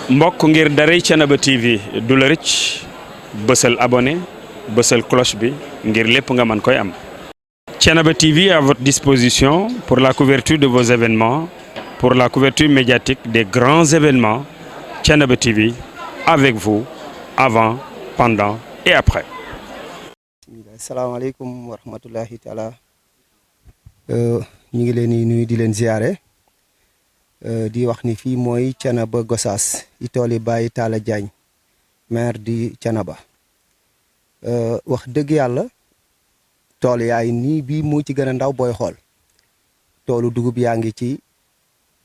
mbokk ngir daray Thiénaba TV du la rëcc bësal abonné bësal cloche bi ngir lépp nga mën koy am. Thiénaba TV à votre disposition pour la couverture de vos événements, pour la couverture médiatique des grands événements. Thiénaba TV avec vous avant, pendant et après. Asalaamaaleykum wa rahmatullahi taala ñu ngi leen di nuyu di leen ziare di wax ni fii mooy Thiénaba Gossas yi tool yi Baye Talla Diagne maire di Thiénaba wax dëgg yàlla tool yaay nii bii mu ci gën a ndaw booy xool toolu dugub yaa ngi ci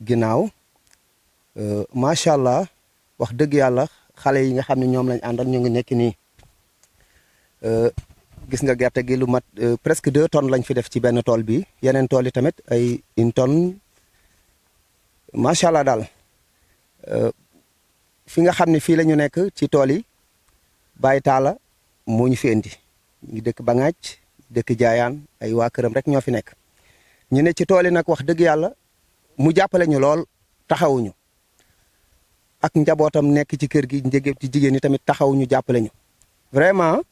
ginnaaw macha allah wax dëgg yàlla xale yi nga xam ne ñoom lañ àndal ñu ngi nekk nii gis nga gerte gi lu mat presque 2 tonnes lañ fi def ci benn tool bi yeneen tool yi tamit ay 1 tonne macha allah daal fi nga xam ne fii la ñu nekk ci tool yi Baye Talla moo ñu fi indi ñu dëkk Bangaaj dëkk Jaayaan ay waa këram rek ñoo fi nekk ñu ne ci tool yi nag wax dëgg yàlla mu jàppale ñu lool taxawuñu ak njabootam nekk ci kër gi njëge ci jigéen ñi tamit taxawuñu jàppale ñu vraiment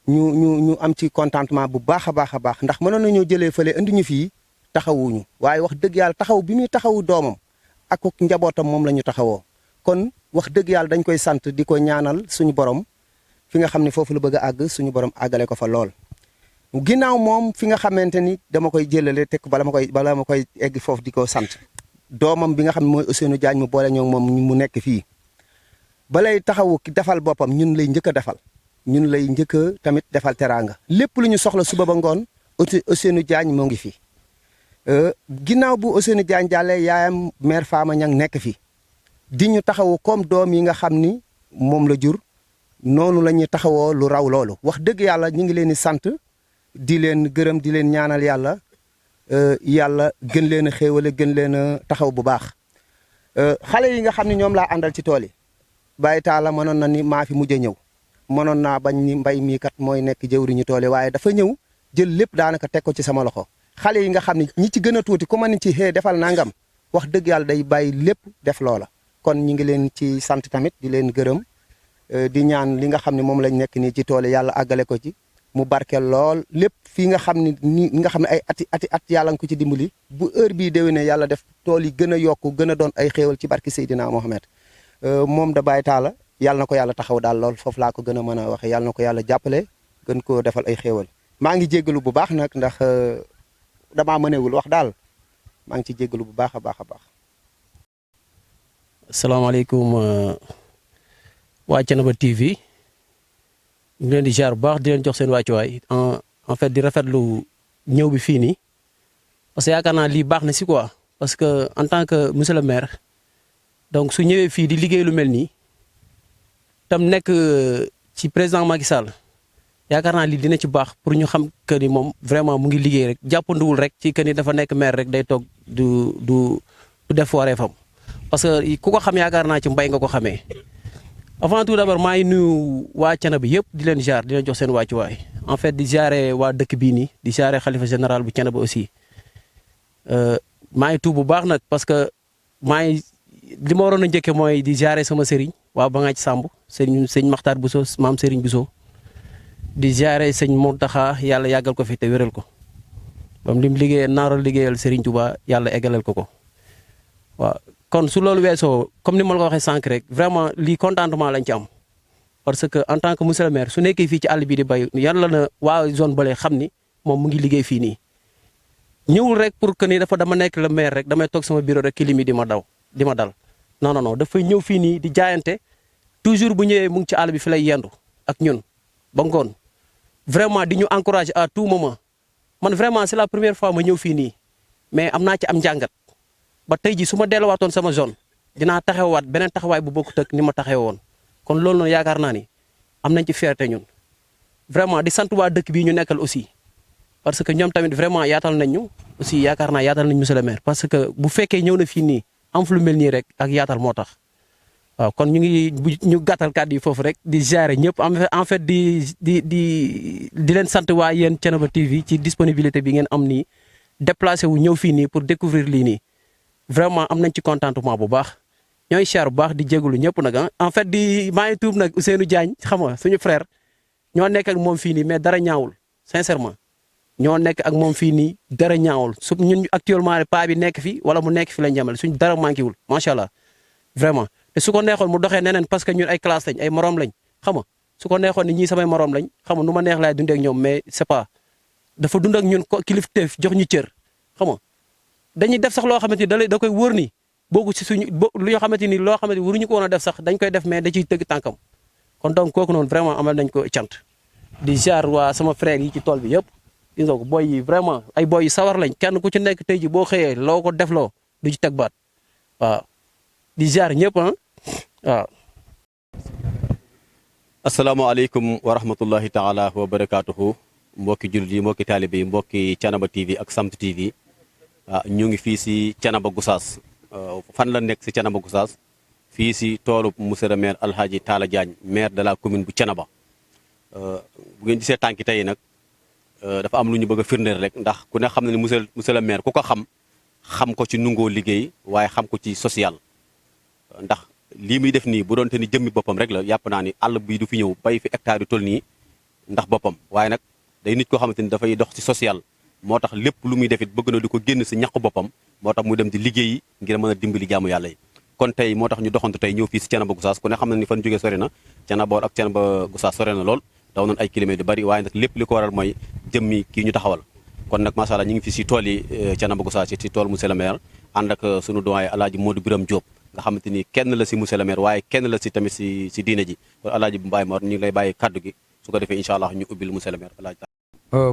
ñu am ci contentement bu baax a baax a baax ndax mënoon nañoo jëlee fële indi ñu fii taxawuñu waaye wax dëgg yàlla taxaw bi muy taxawu doomam ak njabootam moom la ñu taxawoo kon wax dëgg yàlla dañ koy sant di ko ñaanal suñu borom fi nga xam ne foofu la bëgg a àgg suñu borom àggale ko fa lool. ginnaaw moom fi nga xamante ni dama koy jëlale teg bala ma koy egg foofu di ko sant doomam bi nga xam ne mooy Ousseynou Diagne mu boole ñoo moom mu nekk fii balay taxawu ki defal boppam ñun lay njëkk a defal. ñun lay njëkk a tamit defal teraanga lépp lu ñu soxla suba ba ngoon Ousseynou Diagne moo ngi fi ginnaaw bu Ousseynou Diagne jàllee yaayam mère Fama Niang nekk fi di ñu taxawu comme doom yi nga xam ni moom la jur noonu la ñuy taxawoo lu raw loolu wax dëgg yàlla ñu ngi leen di sant di leen gërëm di leen ñaanal yàlla yàlla gën leen a xéewale gën leen a taxaw bu baax xale yi nga xam ne ñoom laa àndal ci tool yi Baye Talla mënoon na ni maa fi mujj a ñëw mënoon naa bañ ni mbay mii kat mooy nekk jëwriñu tool yi waaye dafa ñëw jël lépp daanaka teg ko ci sama loxo xale yi nga xam ne ñi ci gën a tuuti ku ma ni ci xëy defal nangam wax dëgg yàlla day bàyyi lépp def loola. kon ñi ngi leen ci sant tamit di leen gërëm di ñaan li nga xam ne moom lañ nekk nii ci tool yi yàlla àggale ko ci mu barkeel lool lépp fii nga xam ne nii nga xam ne ay at yàlla nga ko ci dimbali bu heure bii déwénee yàlla def tool yi gën a yokku gën a doon ay xéewal ci barki Seydina Mohamed moom da Baye Talla yàlla na ko yàlla taxaw daal lool foofu laa ko gën a mën a waxee yàlla na ko yàlla jàppale gën koo defal ay xéewal maa ngi jéggalu bu baax nag ndax damaa mënewul wax daal maa ngi ci jéggalu bu baax a baax a baax. asalaamaaleykum waa Thiénaba TV ñu leen di jaar bu baax di leen jox seen wàccuwaay en fait di rafetlu ñëw bi fii nii parce que yaakaar naa lii baax na si quoi parce que en tant que monsieur le maire donc su ñëwee fii di liggéey lu mel nii. tam nekk ci président Macky Sall yaakaar naa lii dina ci baax pour ñu xam que ni moom vraiment mu ngi liggéey rek jàppandiwul rek ci que ni dafa nekk maire rek day toog du def wareefam parce que ku ko xam yaakaar naa ci mbay nga ko xamee. avant tout d'abord maa ngi nuyu waa Thiénaba yëpp di leen jaar di leen jox seen wàccuwaay en fait di jaare waa dëkk bii nii di jaare xalifa général bu Thiénaba aussi maa ngi tuub bu baax nag parce que maa ngi li ma waroon a njëkke mooy di jaare sama sëriñ waa Bangaaj Samb sëñ Maxtaar Bousso maam Serigne Bousso di jaare sëñ Mountakha yàlla yàggal ko fi te wéral ko bam lim liggéeyee naaroon liggéeyal Serigne Touba yàlla eggalal ko waaw kon su loolu weesoo comme ni ma la ko waxee sànq rek vraiment lii contentement lañ ci am parce que en tant que monsieur le maire su nekkee fii ci àll bi di bay yàlla na waa zone bële xam ni moom mu ngi liggéey fii nii ñëwul rek pour que ni dama nekk le maire rek damay toog sama bureau rek kilimi di ma dal non dafay ñëw fii nii di jaayante toujours bu ñëwee mu ngi ci àll bi fi lay yendu ak ñun ba ngoon vraiment di ñu encourager à tout moment man vraiment c'est la première fois ma ñëw fii nii mais am naa ci am njàngat ba tey ji su ma delluwaatoon sama zone dinaa taxawaat beneen taxawaay bu bokkut ak ni ma taxawee woon kon loolu noonu yaakaar naa ni am nañ ci fierté ñun vraiment di sant waa dëkk bii ñu nekkal aussi parce que ñoom tamit vraiment yaatal nañ ñu aussi yaakaar naa yaatal nañ monsieur le maire parce que bu fekkee ñëw na fii nii am fu lu mel nii rek ak yaatal moo tax waaw kon ñu gàttal kàddu yi foofu rek di gérer ñëpp en fait di leen sant waa yéen Thiénaba TV ci disponibilité bi ngeen am nii déplacé wu ñëw fii nii pour découvrir lii nii vraiment am nañ ci contentement bu baax ñooy siyaar bu baax di jégalu ñëpp nag en fait di maa ngi tuub nag Ousseynou Diagne xam nga suñu frère ñoo nekk ak moom fii nii mais dara ñaawul sincèrement ñoo nekk ak moom fii nii dara ñaawul su ñun actuellement paa bi nekk fi wala mu nekk fi lañ jàmmale suñ dara manqué wul macha allah vraiment te su ko neexoon mu doxee neneen parce que ñun ay classe lañ ay morom lañ xam nga su ko neexoon ni ñii samay morom lañ xam nga nu ma neex laay dundee ak ñoom mais c'est pas dafa dund ak ñun kilifteef jox ñu cër xam nga dañuy def sax loo xamante ni da koy wóor ni boogu si suñu loo xamante ni loo xamante ni waruñu ko woon a def sax dañ koy def mais da ciy tëgg tànkam kon donc kooku noonu vraiment amal nañ ko cant di jaar waa sama frère yi ci tool bi yëpp gis nga ko boy yi vraiment ay boy yu sawar lañ kenn ku ci nekk tey ji boo xëyee loo ko defloo du ci teg baat waaw di jaar ñëpp waaw. asalaamaaleykum wa rahmatullahi taala wa barakaatuhu mbokki jullit yi mbokki taalibe yi mbokki Thiénaba TV ak Samt TV ñu ngi fii si Thiénaba Gossas fan la nekk si Thiénaba Gossas fii si toolu monsieur le maire Alhaji Talla Diagne maire de la commune bu Thiénaba bu ngeen gisee tànki tey nag dafa am lu ñu bëgg a firndeel rek ndax ku ne xam na ne monsieur le maire ku ko xam ko ci nungoo liggéey waaye xam ko ci social ndax lii muy def nii bu doonte ni jëmmi boppam rek la yàpp naa ni àll bi du fi ñëw bay fi hectare yu toll nii ndax boppam waaye nag day nit koo xamante ni dafay dox ci social moo tax lépp lu muy defit bëgg na di ko génn si ñàkk boppam moo tax mu dem di liggéeyi ngir mën a dimbali jaamu yàlla yi kon tey moo tax ñu doxantu tey ñëw fii si Thiénaba Gossas ku ne xam na ni fan jógee sori na Thiénaba ak Thiénaba Gossas sori na lool daw nañ ay kilomètres yu bari waaye nag lépp li ko waral mooy jëmmi kii ñu taxawal kon nag macha allah ñu ngi fi si tool yi Thiénaba Gossas ci tool monsieur le maire ànd ak sunu doyen Alaaji Modou Biram Diop nga xamante ni kenn la si monsieur le maire waaye kenn la si tamit si diine ji kon Alaaji Mbaye Mor ñu ngi lay bàyyi kaddu gi su ko defee incha allah ñu ubbil monsieur le maire Alaaji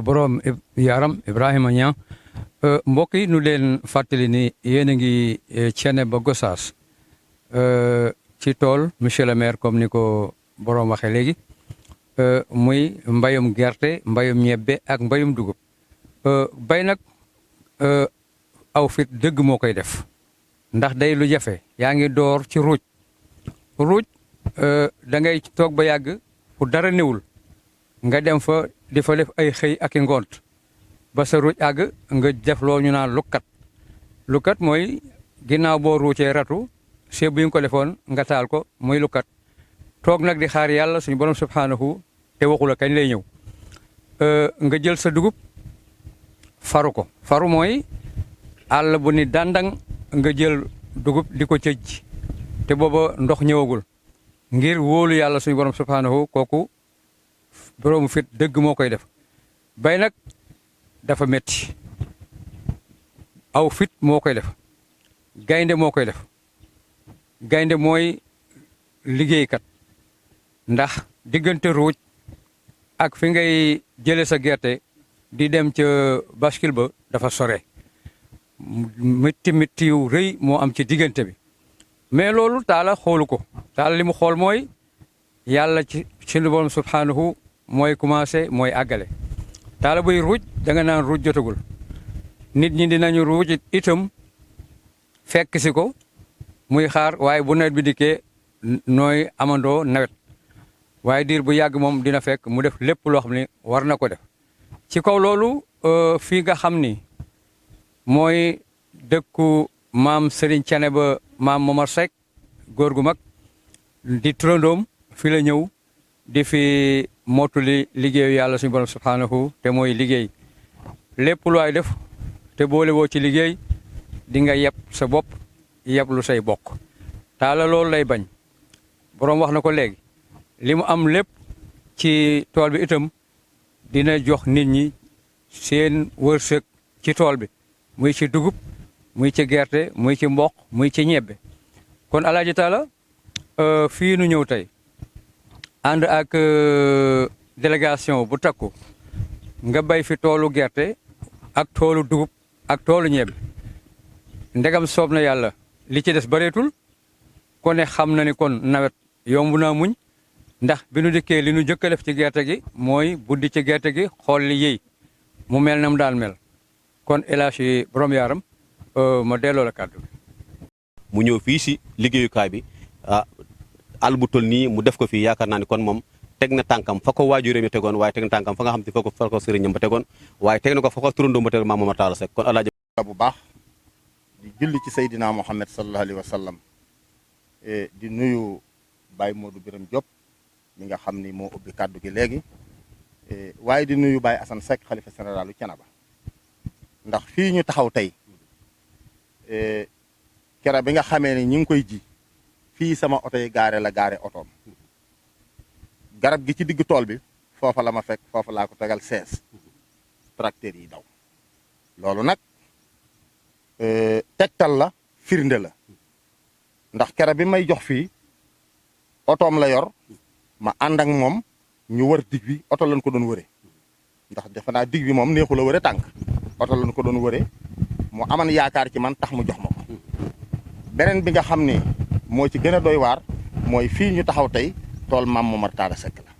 borom yaram Ibrahima Niang mbokk yi nu leen fàttali ni yéen a ngi Thiénaba Gossas ci tool monsieur le maire comme ni ko borom waxee léegi muy mbayum gerte mbayum ñebbe ak mbayum dugub bay nag aw fit dëgg moo koy def ndax day lu jafe yaa ngi door ci ruuj da ngay toog ba yàgg fu dara newul nga dem fa di fa def ay xëy ak i ngont ba sa ruuj àgg nga def loo ñu naan lukkat mooy ginnaaw boo ruucee ratu see bu ñu ko defoon nga taal ko muy lukkat toog nag di xaar yàlla suñu borom subhaanahu te waxula kañ lay ñëw nga jël sa dugub faru mooy àll bu ni dandang nga jël dugub di ko cëj te booba ndox ñëwagul ngir wóolu yàlla suñu borom subhaanahu kooku boroomu fit dëgg moo koy def bay nag dafa metti aw fit moo koy def gaynde moo koy def gaynde mooy liggéeykat ndax diggante ruuj ak fi ngay jële sa gerte di dem ca bascule ba dafa sore métti yu rëy moo am ci diggante bi mais loolu taala xoolu ko taala li mu xool mooy yàlla ci sunu borom subhaanahu mooy commencé mooy àggale taala buy ruuj da nga naan ruuj jotagul nit ñi dinañu ruuj itam fekk si ko muy xaar waaye bu nawet bi dikkee nooy amandoo nawet waaye diir bu yàgg moom dina fekk mu def lépp loo xam ne war na ko def ci kaw loolu fii nga xam ni mooy dëkku maam Serigne Thiénaba maam Momar Seck góor gu mag di turandoom fi la ñëw di fi mottali liggéeyu yàlla suñu borom subhaanahu te mooy liggéey lépp lu ay def te boole woo ci liggéey di nga yeb sa bopp yeb lu say bokk taala loolu lay bañ borom wax na ko léegi li mu am lépp ci tool bi itam dina jox nit ñi seen wërsëg ci tool bi muy ci dugub muy ci gerte muy ci mboq muy ci ñebbe kon Alaaji Talla fii nu ñëw tey ànd ak délégation bu takku nga bay fi toolu gerte ak toolu dugub ak toolu ñebbe ndegam soob na yàlla li ci des bareetul ko ne xam na ni kon nawet yomb naa muñ ndax bi nu dikkee li nu jëkk a def ci gerte gi mooy buddi ci gerte gi xool li yëy mu mel na mu daan mel kon El Hadji borom yaaram ma delloo la kàddu mu ñëw fii si liggéeyukaay bi àll bu toll nii mu def ko fii yaakaar naa ni kon moom teg na tànkam fa ko waajuree mi tegoon waaye teg na tànkam fa nga xam te fa ko sëriñam ba tegoon waaye teg na ko fa ko turandoom ba tegoon maam Momar Talla Seck kon Alaaji bu baax di julli ci Seydina Muhammad sallallahu alayhi wa sallam di nuyu Baye Modou Biram Diop mi nga xam ni moo ubbi kàddu gi léegi waaye di nuyu Baye Assane Seck xalifa généralu Thiénaba ndax fii ñu taxaw tey kera bi nga xamee ni ñi ngi koy ji fii sama oto yi gaare la gaare otoom garab gi ci digg tool bi foofa la ma fekk foofa laa ko tegal 16 tracteur yi daw loolu nag tegtal la firnde la ndax kera bi may jox fii otoom la yor ma ànd ak moom ñu wër dig bi oto lañ ko doon wëre ndax defe naa dig bi moom neexu la wëre tànk oto lañ ko doon wëre mu aman yaakaar ci man tax mu jox ma ko beneen bi nga xam ne moo ci gën a doy waar mooy fii ñu taxaw tey tool Mame Momar Talla Seck la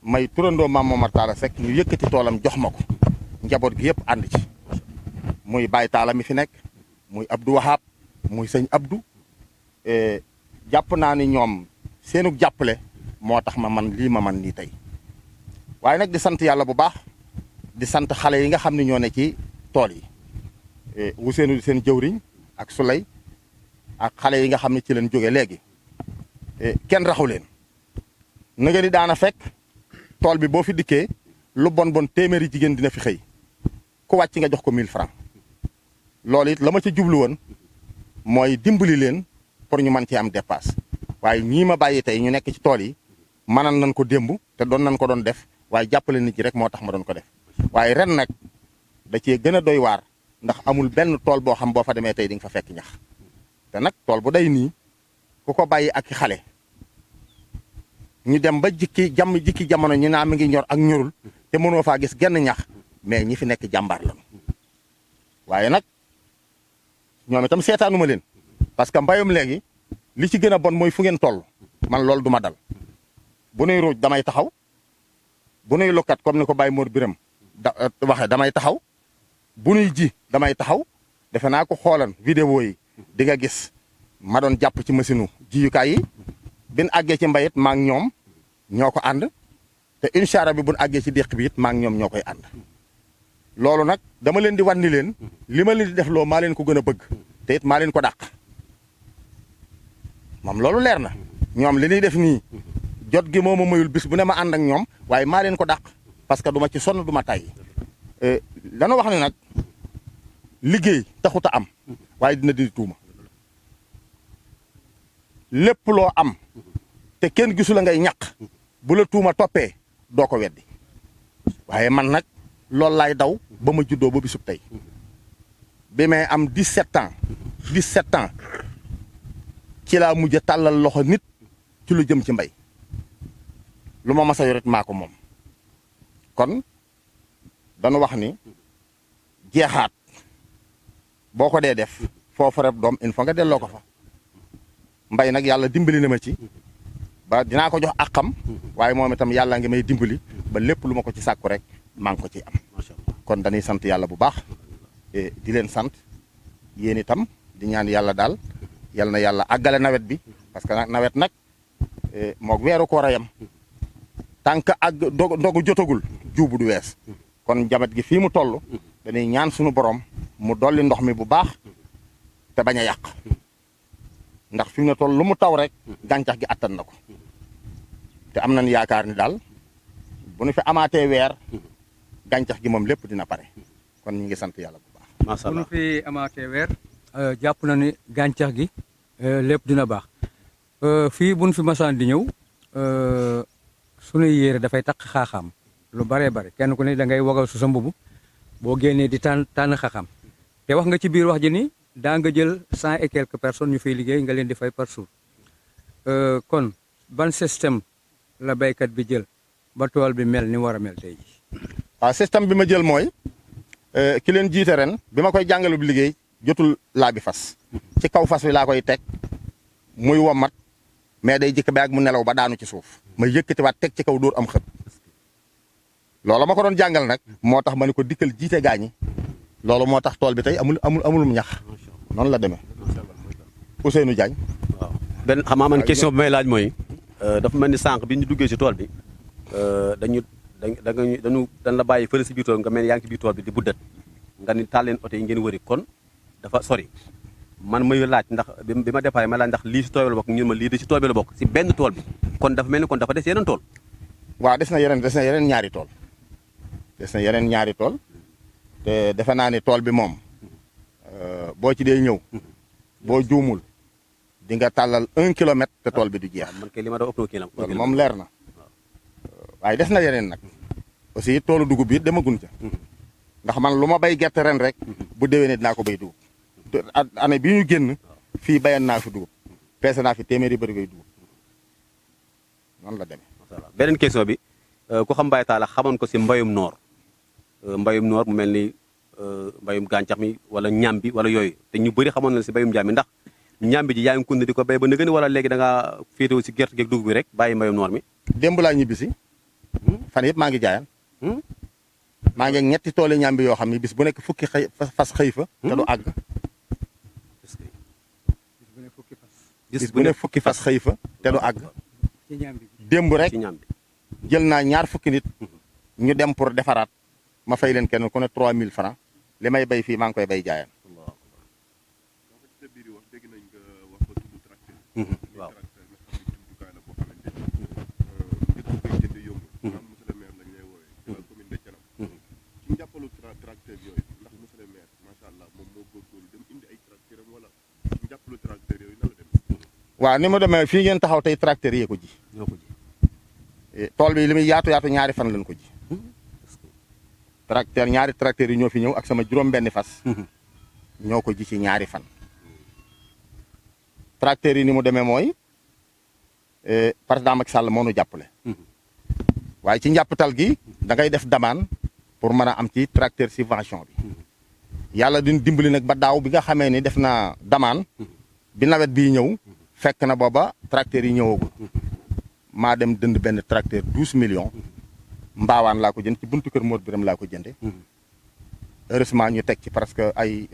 may turandoo Mame Momar Talla Seck ñu yëkkati toolam jox ma ko njaboot gi yëpp ànd ci muy Baye Talla mi fi nekk muy Abdou Wahab muy sëñ Abdou jàpp naa ni ñoom seenu jàppale moo tax ma man lii ma man nii tey waaye nag di sant yàlla bu baax di sant xale yi nga xam ne ñoo ne ci tool yi Ousseynou di seen jëwriñ ak Souley ak xale yi nga xam ne ci leen jóge léegi kenn raxu leen na nga ni daana fekk tool bi boo fi dikkee lu bon bon téeméeri jigéen dina fi xëy ku wàcc nga jox ko 1000 francs loolu it la ma ca jublu woon mooy dimbali leen pour ñu mën ci am dépasse waaye ñii ma bàyyi tey ñu nekk ci tool yi mënan nañ ko démb te doon nañ ko doon def waaye jàppale nit ñi rek moo tax ma doon ko def waaye ren nag da cee gën a doy waar ndax amul benn tool boo xam boo fa demee tey di nga fa fekk ñax te nag tool bu day nii ku ko bàyyi ak xale ñu dem ba jikki jamono ñu naa mi ngi ñor ak ñorul te mënoo faa gis genn ñax mais ñi fi nekk jàmbaar lañu waaye nag ñoom itam seetaanuma leen parce que mbayum léegi li ci gën a bon mooy fu ngeen toll man loolu du ma dal bu nuy ruuj damay taxaw bu nuy lokkat comme ni ko Baye Mor Biram waxe damay taxaw bu nuy ji damay taxaw defe naa ko xoolan vidéo yi di nga gis ma doon jàpp ci machine jiyukaay yi bin àggee ci mbayit maa ngi ñoom ñoo ko ànd te incha allah bi buñ àggee ci déq bi it maa ngi ñoom ñoo koy ànd loolu nag dama leen di wan ni leen li ma leen di def loo maa leen ko gën a bëgg te it maa leen ko dàq moom loolu leer na ñoom li ñuy def nii jot gi moo ma mayul bis bu ne ma ànd ak ñoom waaye maa leen ko dàq parce que du ma ci sonn du ma tàyyi dana wax ne nag liggéey taxut a am waaye dina dindi tuuma lépp loo am te kenn gisu la ngay ñaq bu la tuuma toppee doo ko weddi waaye man nag loolu laay daw ba ma juddoo ba bisub tey bi may am 17 ans ci laa mujj a tàllal loxo nit ci lu jëm ci mbay lu ma mas a yorit maa ko moom kon dañu wax ni jeexaat boo ko dee def foofu rek doom il faut nga delloo ko fa mbay nag yàlla dimbali na ma ci ba dinaa ko jox àqam waaye moom itam yàlla ngi may dimbali ba lépp lu ma ko ci sàkku rek maa ngi ko ciy am kon dañuy sant yàlla bu baax di leen sant yéen itam di ñaan yàlla daal yal na yàlla àggale nawet bi parce que nag nawet nag moog weeru koor a yam tant que àgg ndogu jotagul juubu du wees kon jamat gi fii mu toll dañuy ñaan suñu borom mu dolli ndox mi bu baax te bañ a yàq ndax fi mu ne toll lu mu taw rek gàncax gi attan na ko te am nañ yaakaar ni daal bu nu fi amaatee weer gàncax gi moom lépp dina pare kon ñu ngi sant yàlla bu baax. macha bu allah nu fi amaatee weer jàpp na ni gàncax gi lépp dina baax fii bu nu fi masaan di ñëw sunuy yére dafay takk xaaxaam lu baree bare kenn ku ne da ngay wagal su sa mbubu boo génnee di tànn xaaxaam te wax nga ci biir wax ji ni daa nga jël 100 et quelques personnes ñu fiy liggéey nga leen di fay par jour kon ban système la béykat bi jël ba tool bi mel ni war a mel tey jii. waaw système bi ma jël mooy ki leen jiite ren bi ma koy jàngale bu liggéey jotul laa bi fas ci kaw fas wi laa koy teg muy womat mais day jëkk ba ak mu nelaw ba daanu ci suuf ma yëkkatiwaat teg ci kaw dóor am xët loolu ma ko doon jàngal nag moo tax ma ne ko dikkal jiite gaañi loolu moo tax tool bi tey amulum ñax noonu la demee Ousseynou Diagne. waaw benn xam man question bi may laaj mooy dafa mel ni sànq bi ñu duggee si tool bi dañ la bàyyi fële si biir tool nga mel ni yaa ngi ci biir tool bi di buddat nga ni taal leen oto yi ngeen wëri kon dafa sori man may laaj ndax bi ma déparé ma laaj ndax lii si tool bi la bokk ñun ma lii di si tool bi la bokk si benn tool bi kon dafa mel ni kon dafa des yeneen tool. waaw des na yeneen ñaari tool te defe naa ni tool bi moom boo ci dee ñëw boo juumul di nga tàllal 1 kilomètre te tool bi du jeex. man kay li ma doon ëpp kii loolu moom leer na waaye des na yeneen nag aussi toolu dugub bi demagun ca ndax man lu ma bay gerte ren rek bu déwénee dinaa ko bay dugub te année bii ñu génn fii bayan naa fi dugub peese naa fi téeméeri bëri ngay dugub noonu la demee. beneen question bi ku xam Baye Talla xamoon ko si mbayum noor mu mel ni mbayum gàncax mi wala ñam bi wala yooyu te ñu bëri xamoon na si mbayum ñam bi ndax ñam bi ji yaa ngi kun di ko béy ba nëgën wala léegi da ngaa féetewu si gerte geeg dugub bi rek bàyyi mbayum noor mi. démb laa ñibbisi fan yëpp maa ngi jaayan maa ngi ñetti tooli ñam bi yoo xam ne bis bu nekk fukki fas xëy fa te du àgg. bis bu nekk fukki fas xëy fa te du àgg. démb rek jël naa ñaar fukki nit ñu dem pour defaraat ma fay leen kenn ku ne 3000 francs li may bay fii maa ngi koy bay jaayan. waaw. waaw ni ma demee fii ngeen taxaw tey tracteur yee ko ji. tool bi li muy yaatu ñaari fan lañ ko ji. ñaari tracteur yi ñoo fi ñëw ak sama juróom-benni fas. ñoo ko ji ci ñaari fan. tracteur yi ni mu demee mooy président Macky Sall moo nu jàppale. waaye ci njàppatal gi da ngay def demande pour mën a am ci tracteur subvention bi. yàlla din dimbali nag ba daaw bi nga xamee ni def naa demande bi nawet bii ñëw. fekk na booba tracteur yi ñëwagul maa dem dënd benn tracteur 12 millions mbaawaan laa ko jënd ci buntu kër Modou Birame laa ko jënde heureusement ñu teg ci presque ay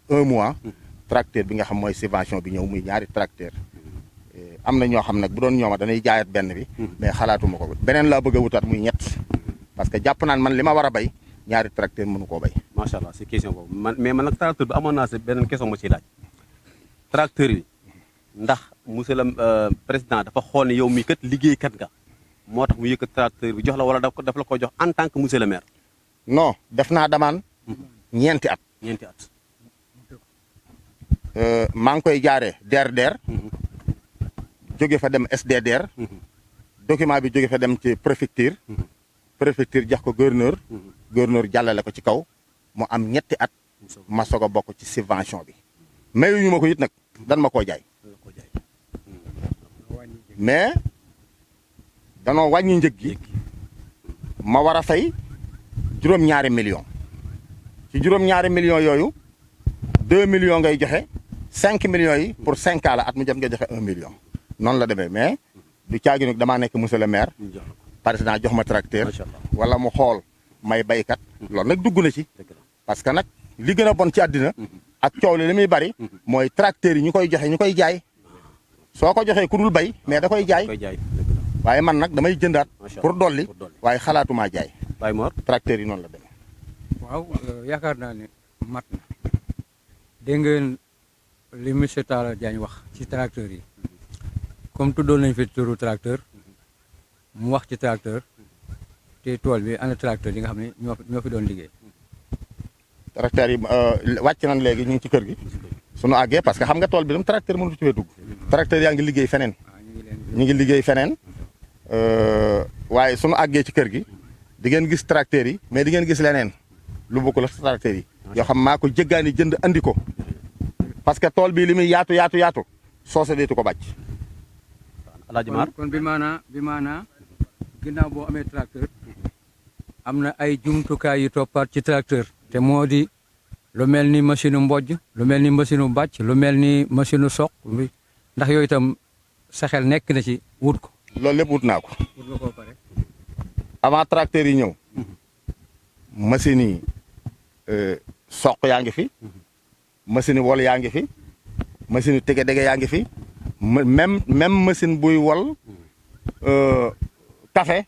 1 mois tracteur bi nga xam mooy subvention bi ñëw muy ñaari tracteur am na ñoo xam nag bu doon ñooma dañuy jaayat benn bi mais xalaatuma ko beneen laa bëgg a wutaat muy ñett parce que jàpp naan man li ma war a bay ñaari tracteur mënu koo bay. macha allah si question boobu man nag tracteur bi amoon naa si beneen question ma ciy laaj tracteur yi. ndax monsieur le président dafa xool ne yow mii kat liggéeykat nga moo tax mu yëkkat tracteur bi jox la wala daf la ko jox en tant que monsieur le maire. non def naa demande ñeenti at. maa ngi koy jaaree DRDR. jóge fa dem SDDR. document bi jóge fa dem ci préfecture. préfecture jox ko gouverneur. gouverneur jàllale ko ci kaw mu am ñetti at ma soog a bokk ci subvention bi. mayuñu ma ko it nag dan ma koo jaay. mais danoo wàññi njëg gi ma war a fay juróom-ñaari millions ci juróom-ñaari millions yooyu 2 millions ngay joxe 5 millions yi pour 5 ans la at mu jot nga joxe 1 million. noonu la demee mais du caagi nag damaa nekk monsieur le maire président jox ma tracteur wala mu xool may baykat loolu nag dugg na ci parce que nag li gën a bon ci àddina ak coow li muy bari mooy tracteur yi ñu koy joxe ñu koy jaay. soo ko joxee ku dul bay mais da koy jaay waaye man nag damay jëndaat pour dolli waaye xalaatumaa jaay. Baye Mor tracteur yi noonu la demee. waaw yaakaar naa ne mat na dégg ngeen li monsieur Talla Diagne wax ci tracteur yi comme tuddoon nañ fi turu tracteur mu wax ci tracteur te tool bi ana tracteur yi nga xam ne ñoo fi doon liggéey. tracteur yi wàcc nañ léegi ñu ngi ci kër gi. sunu àggee parce que xam nga tool bi dam tracteur mënu ci fee dugg tracteur yaa ngi liggéey feneen ñu ngi liggéey feneen waaye sunu àggee ci kër gi di ngeen gis tracteur yi mais di ngeen gis leneen lu bokkul ak tracteur yi yoo xam maa ko jëggaani jënd andi ko parce que tool bi li muy yaatu soose deetu ko bàcc. Alaaji Mar kon bi maanaa ginnaaw boo amee tracteur am na ay jumtukaay yu toppaat ci tracteur te moo di lu mel ni machine mbojj lu mel ni machine bàcc lu mel ni machine soq ndax yooyu itam sa xel nekk na ci wut ko. loolu lépp wut naa ko. wut nga koo pare. avant tracteur yi ñëw machine yi soq yaa ngi fi machine wol yaa ngi fi machine tege-dege yaa ngi fi même machine buy wol café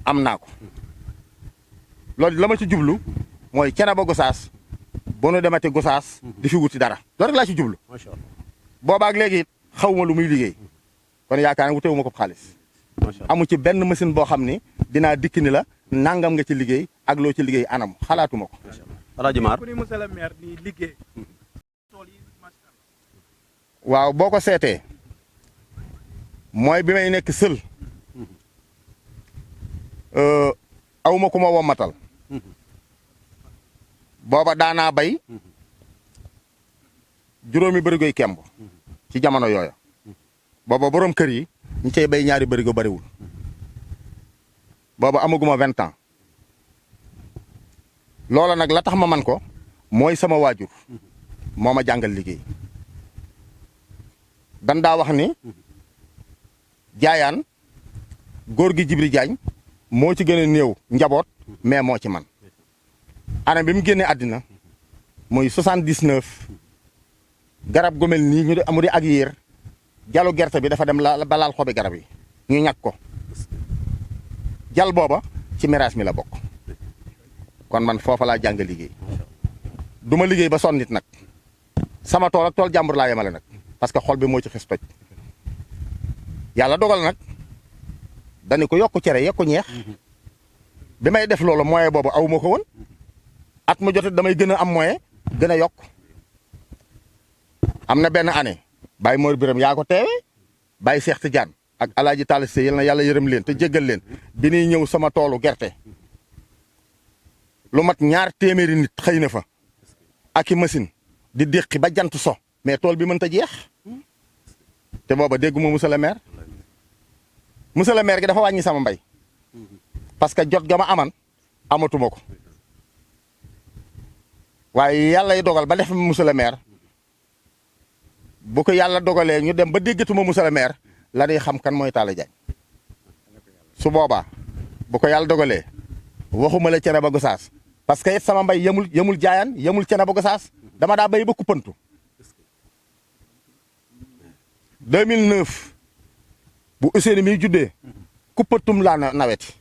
am naa ko loolu la ma ci jublu mooy Thiénaba Gossas bu nu demati Gosaas di fi wuti dara loolu rek laa ci jublu macha allah boobaak léegi it xawma lu muy liggéey kon yaakaar naa wutewuma ko xaalis macha allah amu ci benn machine boo xam ni dinaa dikk ni la nangam nga ci liggéey ak loo ci liggéey anam xalaatuma ko Alaaji Maar ku ni monsieur le maire di liggéey tool yi macha allah waaw boo ko seetee mooy bi may nekk sël awma ku ma wommatal booba daanaa bay juróomi bërigoy kemb ci jamono yooya booba borom kër yi ñu cay bay ñaari bërigo bariwul booba amaguma 20 ans loola nag la tax ma man ko mooy sama waajur moo ma jàngal liggéey dan daa wax ni jaayaan góor gi Jibri Jaañ moo ci gën a néew njaboot mais moo ci man année bi mu génnee àddina muy 79 garab gu mel nii ñu di amu di ak yéer jalu gerte bi dafa dem ba laal xobi garab yi ñu ñàkk ko jal booba ci miraas mi la bokk kon man foofa laa jàng liggéey du ma liggéey ba sonn nit nag sama tool ak tool jàmbur laa yemale nag parce que xol bi moo ci xis toj yàlla dogal nag dañu ko yokku cere yokku ñeex bi may def loolu moyen boobu aw ma ko woon at mu jot damay gën a am moyen gën a yokk am na benn année Baye Mor Biram yaa ko teewe Baye Cheikh Tidiane ak Alaaji Talla Sey yal na yàlla yërëm leen te jéggal leen bi ñuy ñëw sama toolu gerte lu mat 2 téeméeri nit xëy na fa ak i machine di déqi ba jant so mais tool bi mënta jeex te booba dégguma monsieur le maire monsieur le maire gi dafa wàññi sama mbay parce que jot ga ma aman amatuma ko waaye yàlla dogal ba def monsieur le maire bu ko yàlla dogalee ñu dem ba déggatuma monsieur le maire la day xam kan mooy Talla Diagne su boobaa bu ko yàlla dogalee waxuma la Thiénaba Gossas parce que it sama mbay yemul jaayaan yemul Thiénaba Gossas dama daa béy ba kuppantu 2009 bu Ousseynou mi juddee kuppatum laa naweti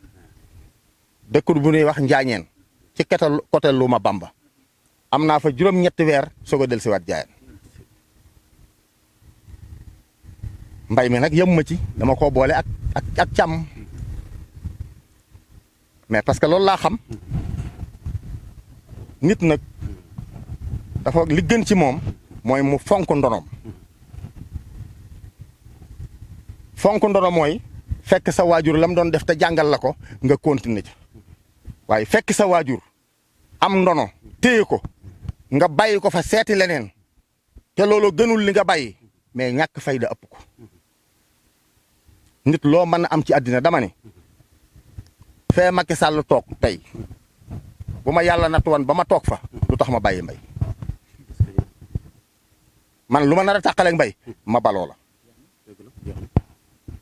dëkk bu ñuy wax Njaañeen ci côté lu ma Bamba am naa fa juróom-ñetti weer soog a dellusiwaat jaayaan mbay mi nag yemuma ci dama ko boole ak càmm mais parce que loolu laa xam nit nag dafa li gën ci moom mooy mu fonk ndonom fonk ndono mooy fekk sa waajur la mu doon def te jàngal la ko nga continuer ci waaye fekk sa waajur am ndono téye ko nga bàyyi ko fa seeti leneen te loolu gënul li nga bàyyi mais ñàkk fayda ëpp ko nit loo mën a am ci àddina dama ne fee Macky Sall toog tey bu ma yàlla nattu woon ba ma toog fa lu tax ma bàyyi mbay man lu ma nar a tàqaleeg mbay ma baloo la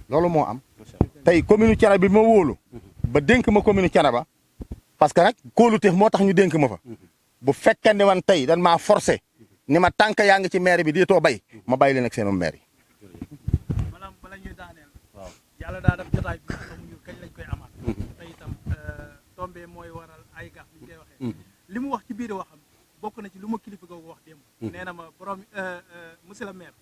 loolu moo am tey commune Thiénaba bi ma wóolu ba dénk ma commune Thiénaba parce que nag kóolute moo tax ñu dénk ma fa bu fekkee ne wan tey dan maa forcé ni ma tànk yaa ngi ci maire bi diitoo bay ma bàyyi leen ak seen maire yi. bala ñuy daaneel. waaw yàlla daa def jotaay bi xamuñu kañ lañ koy amaat. te itam tombé mooy waral ay gaaf li ñu koy waxee. li mu wax ci biir waxam bokk na ci lu ma kilifa googu wax démb. nee na ma borom monsieur le maire.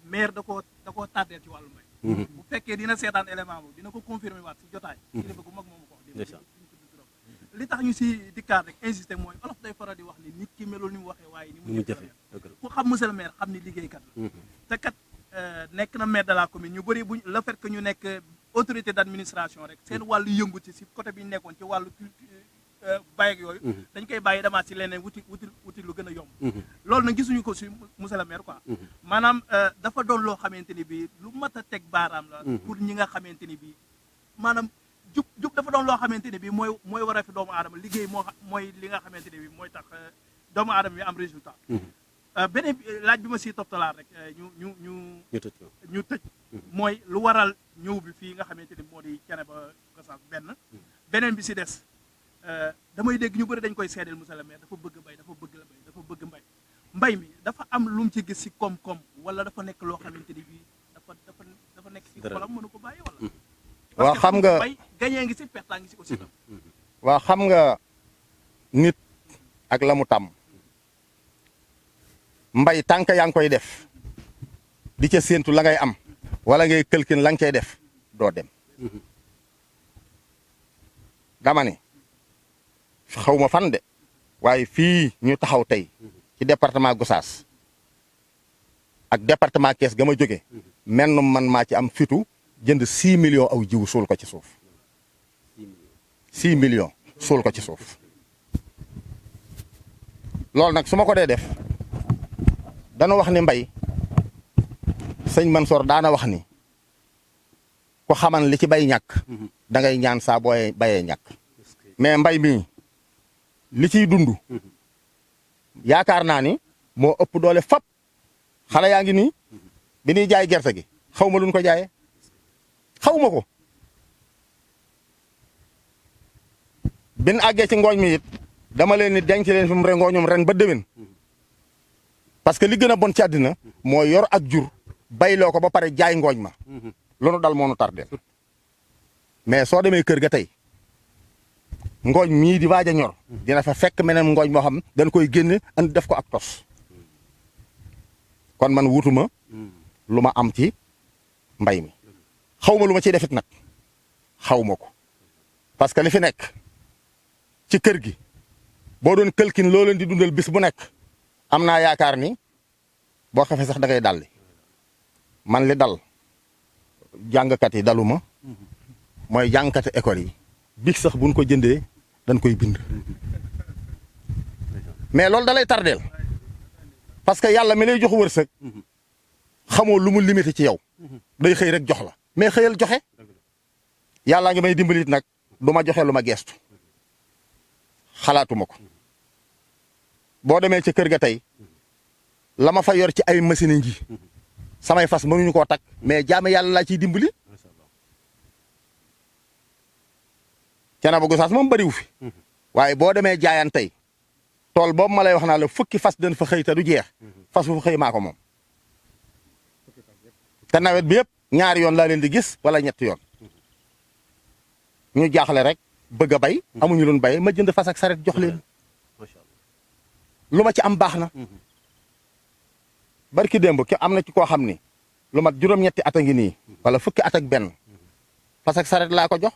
maire da koo tardeel ci wàllu mbay. bu fekkee dina seetaan élément boobu dina ko confirmer waat si jotaay. kilifa gu mag moomu ko wax démb. li tax ñu si dikkaat rek insister mooy olof day faral di wax ni nit ki melul ni mu waxee waaye ni mu jëfee ku xam monsieur le maire xam ni liggéeykat la te kat nekk na maire de la commune ñu bëri buñ le fait que ñu nekk autorité d' administration rek seen wàllu yëngu ci si côté bi ñu nekkoon ci wàllu bay ak yooyu dañ koy bàyyi demaat si leneen wuti lu gën a yomb loolu nag gisuñu ko si monsieur le maire quoi maanaam dafa doon loo xamante ni bi lu mat a teg baaraam la pour ñi nga xamante ni bi maanaam jub dafa doon loo xamante ne bii mooy war a fi doomu aadama liggéey mooy li nga xamante ne bii mooy tax doomu aadama bi am résultat beneen laaj bi ma siy toftalaat rek ñu tëj mooy lu waral ñëw bi fii nga xamante ni moo di Thiénaba Gossas beneen bi si des damay dégg ñu bëri dañ koy seedeel monsieur le maire dafa bëgg bay dafa bëgg mbay mi dafa am lu mu ci gis si koom-koom wala dafa nekk loo xamante ni bii dafa nekk si xolam mënu ko bàyyi wala waaw xam nga gañee ngi si pertaa ngi si aussi waaw xam nga nit ak la mu tàmm mbay tànk yaa ngi koy def di ca séentu la ngay am wala ngay këlkin la nga cay def doo dem dama ne xaw ma fan de waaye fii ñu taxaw tey ci département Gossas ak département Kees ga ma jóge mennum man maa ci am fitu jënd 6 millions aw jiwu suul ko ci suuf 6 millions suul ko ci suuf loolu nag su ma ko dee def dana wax ni mbay sëñ Mansoor daana wax ni ku xaman li ci bay ñàkk da ngay ñaan saa booy bayee ñàkk mais mbay mii li ciy dund yaakaar naa ni moo ëpp doole fap xale yaa ngi nii bi ñuy jaay gerte gi xaw ma luñ ko jaayee xaw ma ko bin àggee ci ngooñ mi it dama leen ni denc leen fi mu ngooñum ren ba déwén parce que li gën a bon ci àddina mooy yor ak jur bayloo ko ba pare jaay ngooñ ma loolu dal moo nu tardeel mais soo demee kër ga tey ngooñ mii di waaj a ñor dina fa fekk meneen ngooñ moo xam dañ koy génne andi def ko ak tos kon man wutuma lu ma am ci mbay mi xaw ma lu ma ciy defit nag xaw ma ko parce que li fi nekk ci kër gi boo doon këlkin loo leen di dundal bis bu nekk am naa yaakaar ni boo xefee sax da ngay dalli man li dal jàngkat yi daluma mooy jàngkati école yi big sax buñ ko jëndee dañ koy bind mais loolu da lay tardeel parce que yàlla mi lay jox wërsëg xamoo lu mu limité ci yow day xëy rek jox la mais xëyal joxe yàllaa ngi may dimbalit nag du ma joxe lu ma geestu xalaatuma ko boo demee ca kër ga tey la ma fa yor ci ay machine ngi samay fas mënuñu koo takk mais jaame yàlla laa ciy dimbali Thiénaba Gossas moom bëriwu fi waaye boo demee jaayaan tey tool boobu ma lay wax naa la fukki fas dañ fa xëy te du jeex fas bu fa xëy maa ko moom te nawet bi yëpp ñaari yoon laa leen di gis wala ñetti yoon ñu jaaxle rek bëgg a bay amuñu loon bay ma jënd fas ak saret jox leen lu ma ci am baax na barki démb ki am na ci koo xam ni lu mat juróom-ñetti at a ngi nii wala fukki at ak benn fas ak saret laa ko jox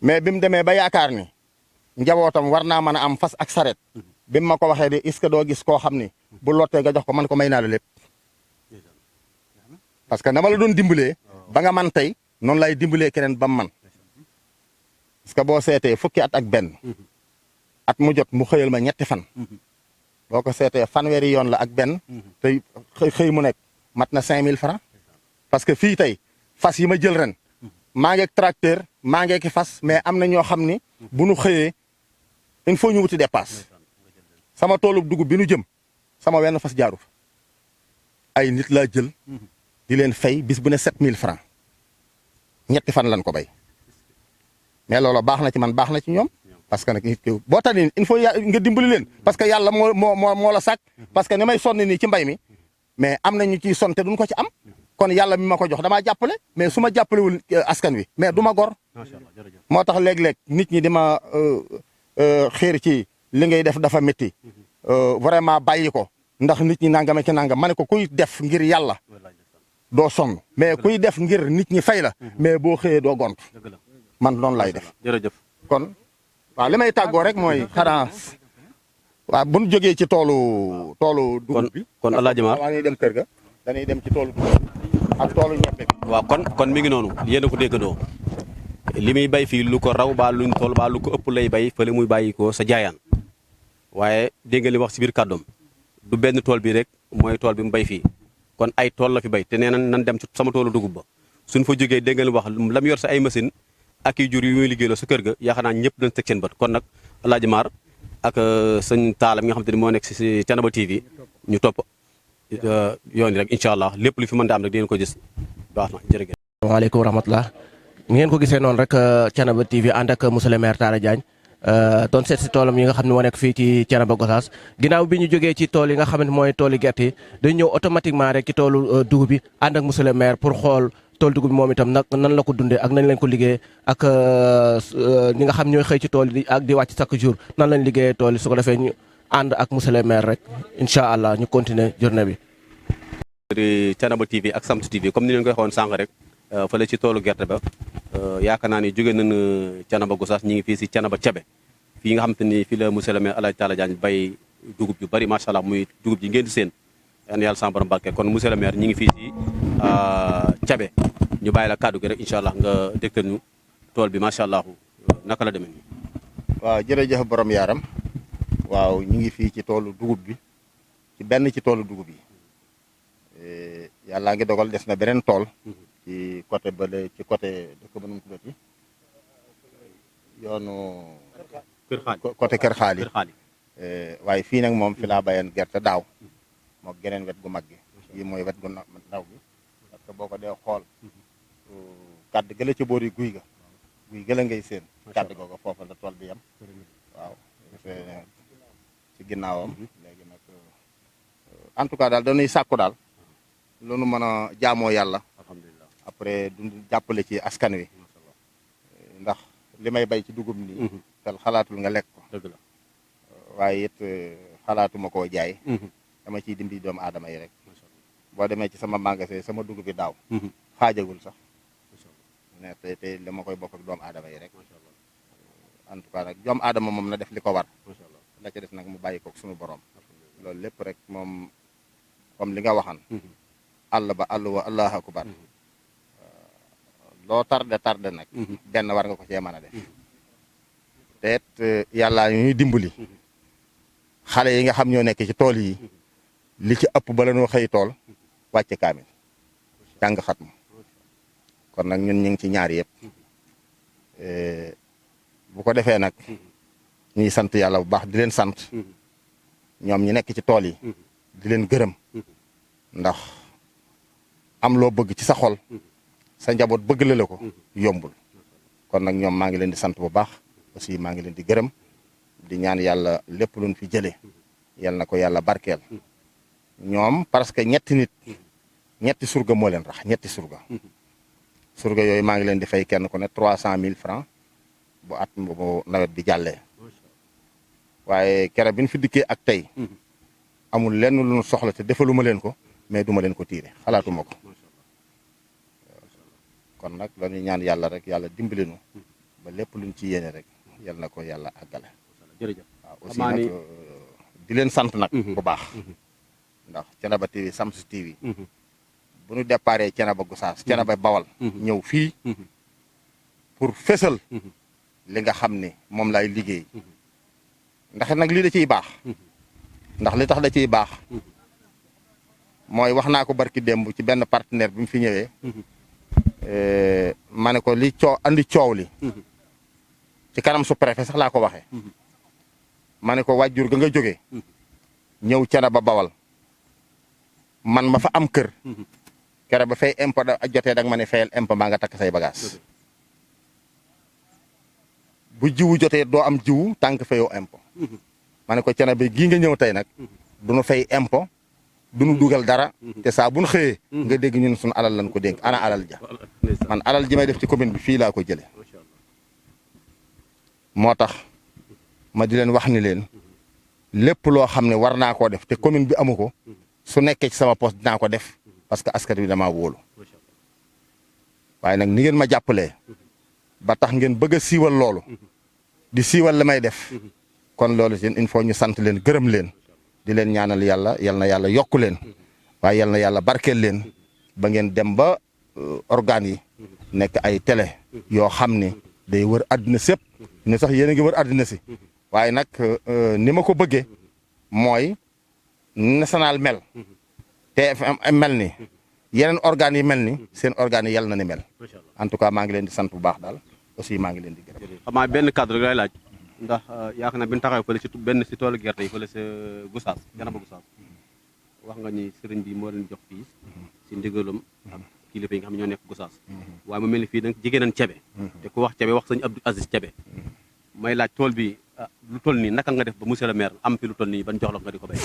mais bi mu demee ba yaakaar ni njabootam war naa mën a am fas ak saret bi mu ma ko waxee de est-ce que doo gis koo xam ni bu lottee nga jox ko man ko may naa la lépp parce que na ma la doon dimbalee ba nga man tey noonu lay dimbalee keneen ba mu man parce que boo seetee fukki at ak benn at mu jot mu xëyal ma ñetti fan boo ko seetee fanweeri yoon la ak benn te xëy mu nekk mat na 5000 francs parce que fii tey fas yi ma jël ren maa ngeeg tracteur maa ngeeg fas mais am na ñoo xam ni bu nu xëyee il faut ñu wuti dépasse sama toolub dugub bi nu jëm sama wenn fas jaaru fa ay nit laa jël di leen fay bis bu ne 7000 francs ñetti fan lan ko bay mais loolu baax na ci man baax na ci ñoom parce que nag nit ki boo tànnee il faut nga dimbali leen parce que yàlla moo la sàkk parce que ni may sonn nii ci mbay mi mais am na ñu ciy sonn te duñ ko ci am kon yàlla mi ma ko jox damaa jàppale mais su ma jàppalewul askan wi mais du ma gor moo tax léeg-léeg nit ñi di ma xiir ci li ngay def dafa métti vraiment bàyyi ko ndax nit ñi nangame ci nangam ma ne ko kuy def ngir yàlla doo sonn mais kuy def ngir nit ñi fay la mais boo xëyee doo gont man noonu lay def jërëjëf kon waaw li may tàggoo rek mooy xanaa waaw bu ñu jógee ci toolu dugub bi kon Alaaji Maar dañuy dem kër ga dañuy dem ci toolu dugub ak toolu ñebbe bi waaw kon mi ngi noonu yéen a ko déggandoo li muy bay fii lu ko raw baa luñ tool baa lu ko ëpp lay bay fële muy bàyyi ko sa jaayaan waaye dégg nga li wax si biir kàddoom du benn tool bi rek mooy tool bi mu bay fii kon ay tool la fi bay te nee na nan dem ci sama toolu dugub ba suñ fa jógee dégg nga li wax la mu yor sa ay machine ak i jur yu muy liggéeyloo sa kër ga yaakaar naa ñëpp dañ teg seen bët kon nag Alaaji Maar ak sëñ Taala mi nga xam te ne moo nekk si Thiénaba TV ñu topp yoon rek incha allah lépp lu fi mën a am rek dinañ ko gis baax na jërëjëf. waaleykum wa rahmatulah ni ngeen ko gisee noonu rek Thiénaba TV ànd ak monsieur le maire Talla Diagne doon seet si toolam yi nga xam ne moo nekk fii ci Thiénaba Gossas ginnaaw bi ñu jógee ci tool yi nga xamante mooy toolu gerte yi dañ ñëw automatiquement rek ci toolu dugub bi ànd ak monsieur le maire pour xool tool dugub bi moom itam nag nan la ko dundee ak nañ leen ko liggéey ak ñi nga xam ñooy xëy ci tool yi ak di wàcc chaque jour nan lañ liggéeyee tool yi su ko defee ñu ànd ak monsieur le maire rek incha allah ñu continuer journée bi. Thiénaba TV ak Shamsu TV comme ni leen ko waxoon sànq rek fële ci toolu gerte ba yaakaar naa ni jóge nañu Thiénaba Gossas ñi ngi fii si Thiénaba Thiébé fii nga xam te ni fii la monsieur le maire Alaaji Talla Diagne bay dugub yu bari macha allah muy dugub ji ngeen di seen yan yàlla sama borom barke kon monsieur le maire ñi ngi fii si Thiébé ñu bàyyi la kàddu gi rek incha allah nga dégtal ñu tool bi macha allah naka la demee nii. waaw jërëjëf borom yaaram waaw ñu ngi fii ci toolu dugub bi ci benn ci toolu dugub yi yàllaa ngi dogal des na beneen tool ci côté bële ci côté dëkk ba nu mu tuddati yoonu côté Kër Xaali waaye fii nag moom fi laa bayan gerte daaw moom geneen wet gu mag gi yi mooy wet gu ndaw gi parce que boo ko dee xool kàdd gëla ci boori guy gëla ngay seen kàdd googa foofa la tool bi yam waaw ci ginnaawam léegi nag en tout cas daal dañuy sàkku daal loolu mën a jaamoo yàlla alhamdulilah après du jàppale ci askan wi ndax li may bay ci dugub nii tel xalaatul nga lekk ko dëgg la waaye it xalaatuma koo jaay dama ciy dimbali doomu aadama yi rek boo demee ci sama magasin sama dugub bi daaw xaajagul sax ne te li ma koy bokk ak doomu aadama yi rek en tout cas nag doomu aadama moom na def li ko war la ca def nag mu bàyyi ko suñu borom loolu lépp rek moom comme li nga waxan àll ba àll wa allahu akbar loo tarde nag benn war nga ko cee mën a def te it yàlla ñuy dimbali xale yi nga xam ñoo nekk ci tool yi li ci ëpp bala noo xëy tool wàcce kaamil jàng xatma kon nag ñun ñu ngi ci ñaar yëpp bu ko defee nag ñuy sant yàlla bu baax di leen sant ñoom ñi nekk ci tool yi di leen gërëm ndax am loo bëgg ci sa xol sa njaboot bëgg la ko yombul kon nag ñoom maa ngi leen di sant bu baax aussi maa ngi leen di gërëm di ñaan yàlla lépp luñ fi jëlee yal na ko yàlla barkeel ñoom parce que ñetti surga moo leen rax ñetti surga yooyu maa ngi leen di fay kenn ku ne 300 000 francs bu at bu nawet bi jàllee waaye kere bi ñu fi dikkee ak tey amul lenn lu ñu soxla te defaluma leen ko mais duma leen ko tiire xalaatuma ko kon nag dañuy ñaan yàlla rek yàlla dimbali nu ba lépp luñ ci yéene rek yal na ko yàlla àggale. jërëjëf waaw aussi nag di leen sant nag bu baax ndax Thiénaba TV Shamsu TV bu ñu déparé Thiénaba Gossas Thiénaba Bawal ñëw fii pour fésal li nga xam ne moom laay liggéey ndax nag lii da ciy baax ndax li tax da ciy baax mooy wax naa ko barki démb ci benn partenaire bi mu fi ñëwee ma ne ko li andi coow li ci kanam su préfet sax laa ko waxee ma ne ko wàjjur ga nga jógee ñëw Thiénaba Bawal man ma fa am kër kere ba fay impôt da jotee dag ma ne fayal impôt maa nga takk say bagage bu jiwu jotee doo am jiwu tànk fayoo impôt ma ne ko Thiénaba gii nga ñëw tey nag du nu fay impôt du nu dugal dara te saa bu nu xëyee nga dégg ñun suñu alal lañ ko dénk ana alal ja man alal ji may def ci commune bi fii laa ko jële moo tax ma di leen wax ni leen lépp loo xam ne war naa koo def te commune bi amu ko su nekkee ci sama poste dinaa ko def parce que askan wi damaa wóolu waaye nag ni ngeen ma jàppalee ba tax ngeen bëgg a siiwal loolu di siiwal li may def kon loolu seen il faut ñu sant leen gërëm leen di leen ñaanal yàlla yal na yàlla yokku leen waaye yal na yàlla barkeel leen ba ngeen dem ba organes yi nekk ay télé yoo xam ne day wër àddina sépp ne sax yéen a ngi wër àddina si waaye nag ni ma ko bëggee mooy national mel TFM mel ni yeneen organes yi mel ni seen organes yi yal na ni mel en tout cas maa ngi leen di sant bu baax daal aussi maa ngi leen di gërëm. xam naa benn cadre rek lay laaj ndax yaakaar naa bi ñu taxawee fële si benn si toolu gerte yi fële sa Gossas Thiénaba Gossas wax nga ni sëriñ bi moo leen jox fii si ndigalam ak kilifa yi nga xam ne ñoo nekk Gossas waaye mu mel ni fii nag jigéen nañ Thiébé te ku wax Thiébé wax sëñ Abdou Aziz Thiébé may laaj tool bi lu toll nii naka nga def ba monsieur le maire am fi lu toll nii ban jox la nga di ko béy.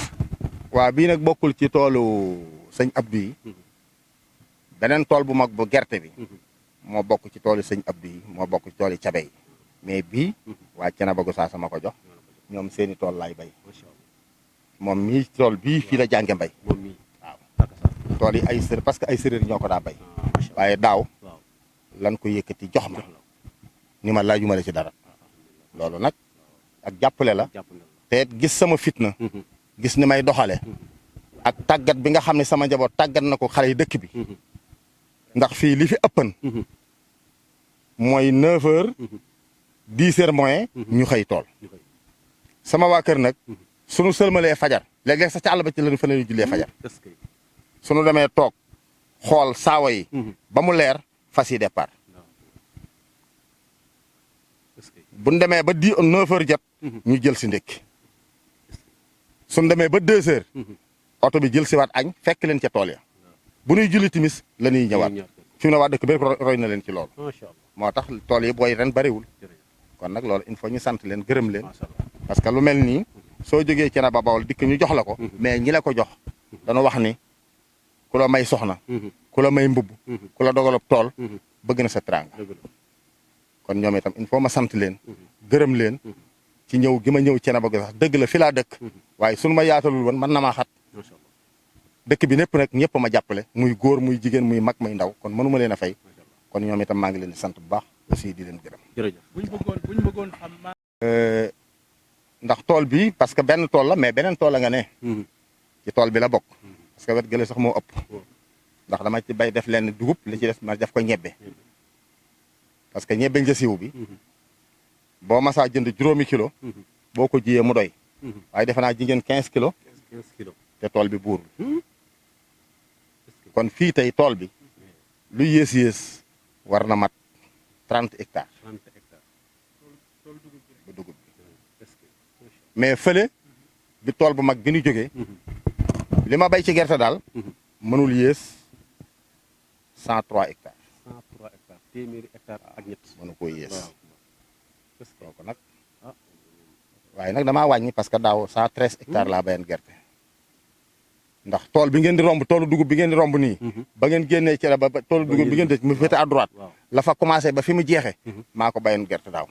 waaw bii nag bokkul ci toolu sëñ Abdou yi beneen tool bu mag bu gerte bi moo bokk ci toolu sëñ Abdou yi moo bokk ci toolu Thiébé yi mais bii waa Thiénaba Gossas sama ko jox ñoom seeni tool laay bay moom mii tool bii fii la jànge mbay moom mii waaw tool yi ay sër parce que ay séréer ñoo ko daa bay waaye daaw lan ko yëkkati jox ma ni ma laajuma la ci dara loolu nag ak jàppale la te gis sama fitna gis ni may doxale ak tàggat bi nga xam ne sama njaboot tàggat na ko xale yi dëkk bi ndax fii li fi ëppan mooy 9 heures 10 heures moins ñu xëy tool sama waa kër nag sunu sëlmalee fajar léeg-léeg sax ci àll ba ci lañu fa lañu jullee fajar sunu demee toog xool saawa yi ba mu leer fas yi départ buñ demee ba 9 heures jot ñu jël si ndékki suñ demee ba 2 heures oto bi jël si waat añ fekk leen ca tool ya bu ñuy julli timis la ñuy ñëwaat fi mu ne waa dëkk bi roy na leen ci loolu moo tax tool yi booy ren bariwul kon nag loolu il faut ñu sant leen gërëm leen parce que lu mel nii soo jógee ci na ba Bawol dikk ñu jox la ko mais ñi la ko jox dañu wax ni ku la may soxna ku la may mbubb ku la dogalab tool bëgg na sa teraanga kon ñoom itam il faut ma sant leen gërëm leen ci ñëw gi ma ñëw ci na ba sax dëgg la fi laa dëkk waaye suñu ma yaatalul woon mën na maa xat dëkk bi népp nag ñëpp ma jàppale muy góor muy jigéen muy mag muy ndaw kon mënuma leen a fay kon ñoom itam maa ngi leen di sant bu baax aussi di leen gërëm. jërëjëf buñ bëggoon xam ndax tool bi parce que benn tool la mais beneen tool la nga ne. ci tool bi la bokk. parce que wet gële sax moo ëpp. ndax dama ci bay def leen dugub li ci des ma def ko ñebbe. parce que ñebbe njësiw bi. boo masaa jënd juróomi kilo. boo ko jiyee mu doy. waaye defe naa ji ngeen 15 kilos. 15 kilos te tool bi buur. kon fii tey tool bi. lu yées war na mat 30 hectares. 30 hectares. bu dugub bi mais fële bi tool bu mag bi ñu jógee. li ma bay ci gerte daal. mënul yées 103 hectares. 103 hectares téeméeri hectares ak ñett. mënu koo yées. waaw kooku nag waaye nag damaa wàññi parce que daaw 113 hectares laa bayan gerte. ndax tool bi ngeen di romb toolu dugub bi ngeen di romb nii. ba ngeen génnee ci la ba toolu dugub bi ngeen dëj mu féete à droite. la fa commencé ba fi mu jeexee. maa ko bayoon gerte daaw.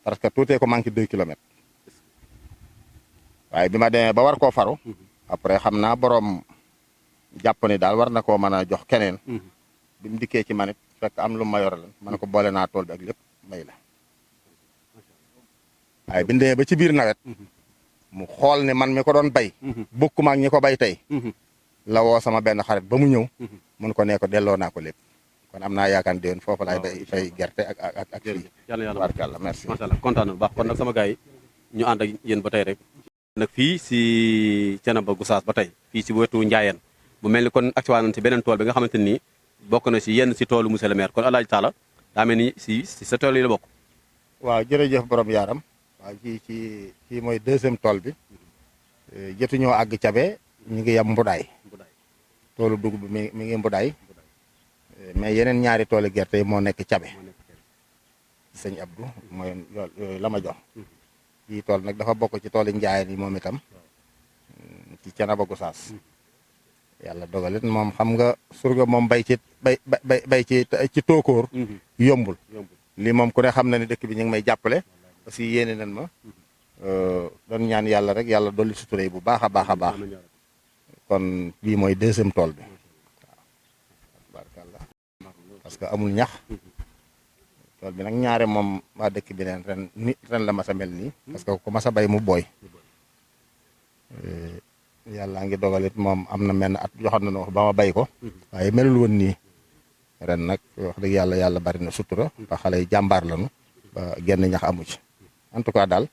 parce que tuutee ko manqué 2 kilomètres. waaye bi ma demee ba war koo faru. après xam naa borom jàpp ni daal war na koo mën a jox keneen. bi mu dikkee ci manit fekk am lu ma yoral ma ne ko boole naa tool bi ak lépp may la. waaye bi ñu demee ba ci biir nawet. mu xool ne man mi ko doon bay. bokkuma ak ñi ko bay tey. la woo sama benn xarit ba mu ñëw. mun ko nee ko delloo naa ko lépp. kon am naa yaakaar déwén foofu laay bay fay gerte ak fii. yàlla barkalla merci. macha allah kontaan na bu baax kon nag sama gars yi ñu ànd ak yéen ba tey rek. nag fii si Thiénaba Gossas ba tey fii si wetu Ndiayène bu mel ni kon actuellement nañ si beneen tool bi nga xamante ni bokk na si yenn si toolu monsieur le maire kon Alaaji Talla daa mel ni si sa tool yi la bokk. waaw jërëjëf borom yaaram. waaw kii mooy deuxième tool bi jotuñoo àgg cabe ñu ngi yam mbudaay toolu dugub bi mi ngi mbudaay mais yeneen ñaari tooli gerte yi moo nekk cabe sëñ Abdou mooy yooyu la ma jox kii tool nag dafa bokk ci tooli Njaayeen yi moom itam ci Thiénaba Gossas yàlla dogalit moom xam nga surga moom bay ci tóokóor yombul lii moom ku ne xam na ni dëkk bi ñu ngi may jàppale aussi yéene nañ ma doon ñaan yàlla rek yàlla dolli suturé bu baax a baax a baax kon bii mooy deuxième tool bi waaw barkalla parce que amul ñax tool bi nag ñaare moom waa dëkk bi neen ren la mas a mel nii parce que ku mas a bay mu booy yàlla ngi dogalit moom am na menn at joxoon na wax ba ma bay ko waaye melul woon nii ren nag wax dëgg yàlla bari na sutura ba xale yi jàmbaar lañu ba genn ñax amu ci en tout cas daal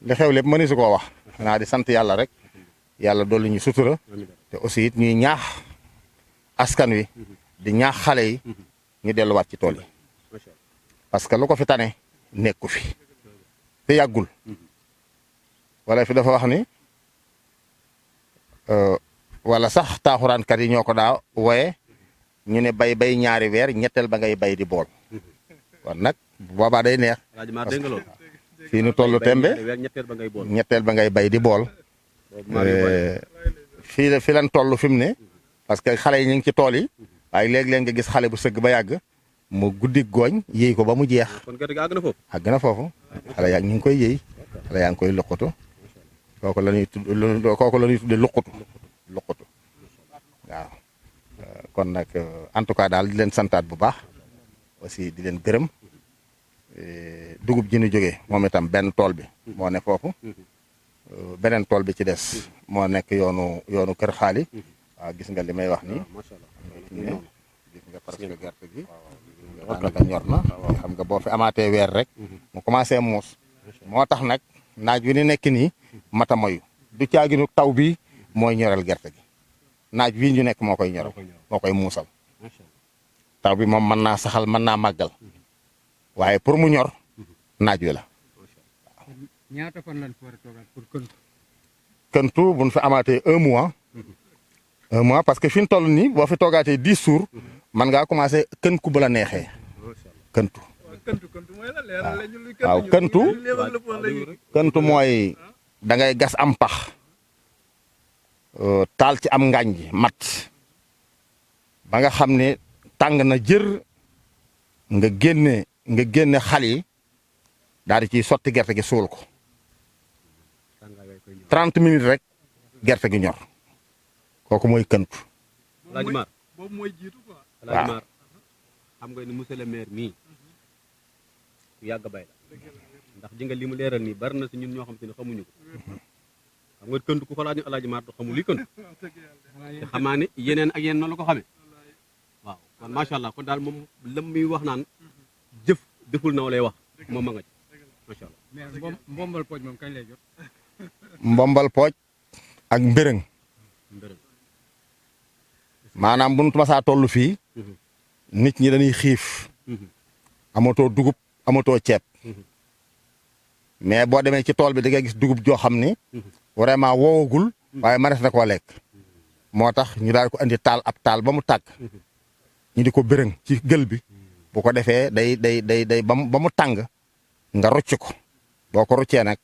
li xew lépp mëni su koo wax xanaa di sant yàlla rek yàlla dolli ñu sutura te aussi it ñuy ñaax askan wi di ñaax xale yi ñu delluwaat ci tool yi parce que lu ko fi tane nekku fi te yàggul wala fi dafa wax ni wala sax taaxuraankat yi ñoo ko daa wooye ñu ne bay ñaari weer ñetteel ba ngay bay di bool kon nag boobaa day neex fii nu tollu tembe ñetteel ba ngay bay di bool fi lan toll fi mu ne parce que xale yi ñu ngi ci tool yi waaye léeg-léeg nga gis xale bu sëgg ba yàgg mu guddi gooñ yéy ko ba mu jeex àgg na foofu xale yaa ñu ngi koy yéy xale yaa ngi koy luqatu kooku la ñuy tudde luqutu waaw kon nag en tout cas daal di leen santaat bu baax aussi di leen gërëm dugub ji ñu jógee moom itam benn tool bi moo ne foofu beneen tool bi ci des moo nekk yoonu kër xaali waaw gis nga li may wax nii gis nga parce que gerte gi daanaka ñor na xam nga boo fi amaatee weer rek mu commencé muus moo tax nag naaj wi ni nekk nii mata moyu du caaginu taw bi mooy ñoral gerte gi naaj wi ñu nekk moo koy ñoral moo koy muusal taw bi moom mën naa saxal mën naa màggal waaye pour mu ñor naaj wi la. ñaata fan lañ ko war a toogaat pour këntu buñ fi amaatee un mois parce que fi ñu toll nii boo fi toogaatee 10 jours mën ngaa commencé kën ku ba la neexee këntu. waaw këntu mooy da ngay gas am pax taal ci am ngaañ gi mat ba nga xam ne tàng na jër nga génne xal yi daal di ciy sotti gerte gi suul ko 30 minutes rek gerte gi ñor kooku mooy këntu. Alaaji Maar boobu mooy jiitu quoi. Alaaji Maar xam nga ni monsieur le maire mii ku yàgg bay la ndax ji nga li mu leeral nii bari na si ñun ñoo xam te ne xamuñu ko xam nga këntu ku ko laaj ñu Alaaji Maar du xamul li këntu te xamaa ne yeneen ak yeneen noonu la ko xamee waaw kon macha allah kon daal moom lam muy wax naan jëf deful na lay wax moom ma nga ci macha allah. mais mbombal pooj moom kañ lay jot. mbombal pooj ak mbërëng maanaam bu nu masaa toll fii nit ñi dañuy xiif amatoo dugub amatoo ceeb mais boo demee ci tool bi da ngay gis dugub joo xam ni vraiment woowagul waaye mënees na koo lekk moo tax ñu daal ko andi taal ab taal ba mu tàgg ñu di ko bërëng ci gël bi bu ko defee day ba mu tàng nga rocc ko boo ko roccee nag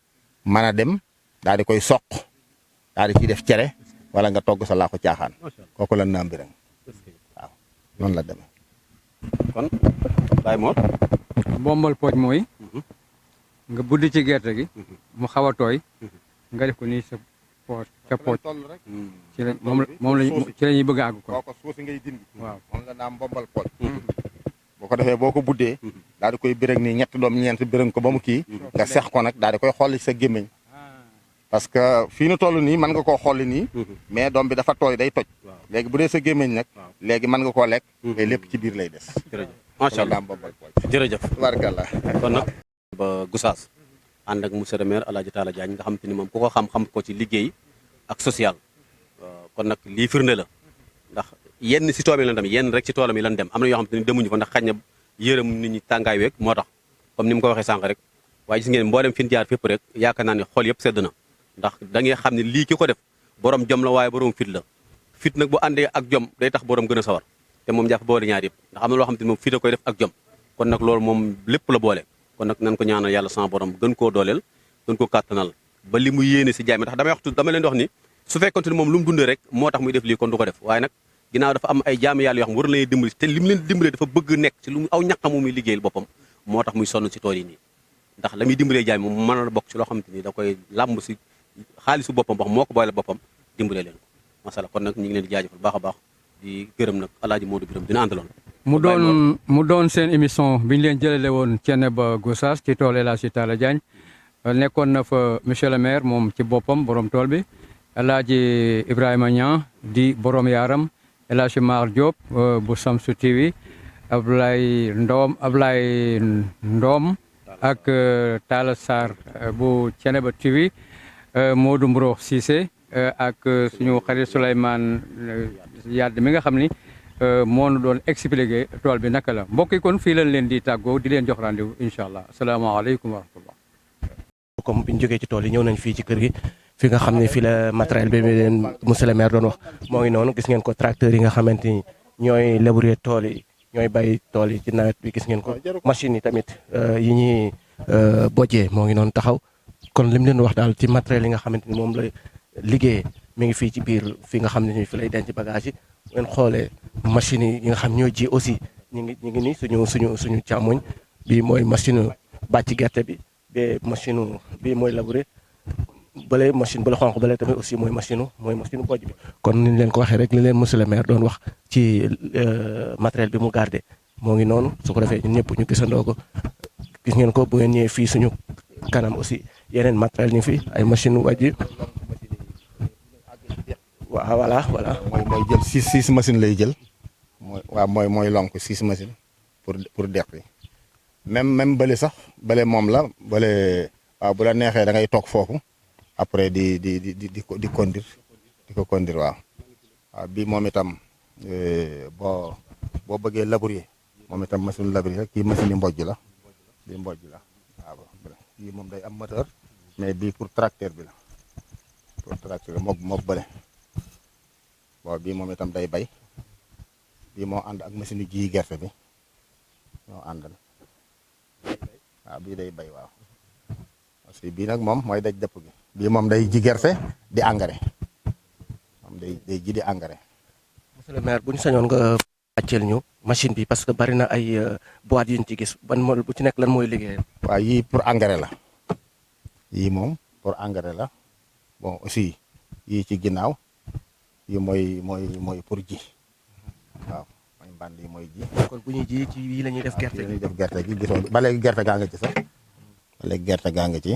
mën a dem daal di koy soq daal di ciy def cere wala nga togg sa laa ko caaxaan kooku lan naa mbirang waaw noonu la demee. kon Baye Mor. mbombal pooj mooy nga buddi ci gerte gi mu xaw a tooy nga def ko nii sa pooj ci la moom la ci la ñuy bëgg a àgg ko ko suusi ngay dindi waaw moom la naa mbombal pooj boo ko defee boo ko buddee daal di koy bërëng nii ñetti doom ñeent bërëng ko ba mu kii nga sex ko nag daal di koy xolli sa gémmiñ parce que fii nu toll nii mën nga koo xolli nii mais doom bi dafa tooy day toj léegi bu dee sa gémmiñ nag léegi mën nga koo lekk mais lépp ci biir lay des jërëjëf macha allah mbombal pooj jërëjëf tubaarkàlla kon nag ba Gossas ànd ak monsieur le maire Alaaji Talla Diagne nga xam te ni moom ku ko xam ko ci liggéey ak social kon nag lii firnde la ndax yenn si tool yi lan dem yenn rek si toolam yi lan dem am na yoo xam te ni demuñu fa ndax xañ na yërëm nit ñi tàngaay weeg moo tax comme ni mu ko waxee sànq rek waaye gis ngeen mboolem fi ñu jaar fépp rek yaakaar naa ne xol yëpp sedd na ndax da ngay xam ne lii ki ko def borom jom la waaye borom fit la fit nag bu àndee ak jom day tax borom gën a sawar te moom jàpp boole ñaar yëpp ndax am na loo xam te ni moom fit a koy def ak jom kon nag loolu moom lépp la boole kon nag nan ko ñaanal yàlla sama borom gën koo dooleel gën koo kàttanal ba li mu yéene si jaay mi ndax dama leen di wax ni su fekkonte ni moom lu mu dundee rek moo tax muy def lii kon du ko def waaye nag ginnaaw dafa am ay jaami yàlla yoo xam war na leen dimbali te li mu leen dimbalee dafa bëgg nekk ci lu aw ñaqam muy liggéeyal boppam moo tax muy sonn si tool yi nii ndax la muy dimbalee jaay moom mën na bokk ci loo xamante ni da koy làmb si xaalisu boppam wax moo ko boole boppam dimbalee leen ko masala kon nag ñu ngi leen di jaajëfal baax a baax di gërëm nag Alaaji Modou Birame dina àndaloon mu doon seen émission bi ñu leen jëlale woon Thiénaba Gossas ci tool El Hadji Talla Diagne nekkoon na fa monsieur le maire moom ci boppam borom tool bi Alaaji Ibrahima Niang di borom yaaram El Hadji Mar Diop bu Samsu TV Ablaye Ndom ak Talla Sarr bu Thiénaba TV Modou Mbro Cissé ak suñu xarit Souleymane Yadd mi nga xam ni moo nu doon expliqué tool bi naka la mbokk yi kon fii lañ leen di tàggoo di leen jox rendez-vous incha allah asalaamaaleykum wa rahmatullah. comme bi ñu jógee ci tool yi ñëw nañ fii ci kër gi fi nga xam ne fii la matériel bi leen monsieur le maire doon wax moo ngi noonu gis ngeen ko tracteur yi nga xamante ni ñooy labourer tool yi ñooy bay tool yi ci nawet bi gis ngeen ko machine yi tamit yi ñuy bojjee moo ngi noonu taxaw kon lim leen wax daal ci matériel yi nga xamante ni moom la liggéeyee mi ngi fii ci biir fi nga xam ne fi lay denc bagage yi ngeen xoolee machine yi nga xam ñooy ji aussi ñu ngi nii suñu càmmoñ bi mooy machine bàcc gerte bi bi mooy labourer bële machine bële xonq bële tamit aussi mooy machine bojj bi. kon ni ñu leen ko waxee rek li leen monsieur le maire doon wax ci matériel bi mu gardé moo ngi noonu su ko defee ñun ñëpp ñu gisandoo ko gis ngeen ko bu ngeen ñëwee fii suñu kanam aussi yeneen matériel ñu fi ay machine wàjj. waaw voilà. mooy jël six machine lay jël mooy lonk 6 machine pour deq bi même bële sax bële moom la bële waaw bu la neexee da ngay toog foofu après di ko conduire waaw bii moom itam boo bëggee labourer moom itam machine labourer kii machine mbojj la bii mbojj la waaw bii moom day am moteur mais bii pour tracteur bi la mook bële bon bii moom itam day bay bii moo ànd ak machine ji gerte bi ñoo àndal waaw bii day bay waaw parce que bii nag moom mooy daj dëpp gi bii moom day ji gerte di engrais moom day ji di engrais. monsieur le maire bu ñu sañoon nga wàcceel ñu machine bi parce que bari na ay boîte yu ñu ci gis bu ci nekk lan mooy liggéeyam. waaw yii pour engrais la yii moom pour engrais la bon aussi yii ci ginnaaw yi mooy pour ji waaw mooy mbànd yi mooy ji. kon bu ñuy ji ci yii la ñuy def gerte gi. la ñuy def gerte gi gisoo ba léegi gerte gaa nga ci sax ba léegi gerte gaa nga ci.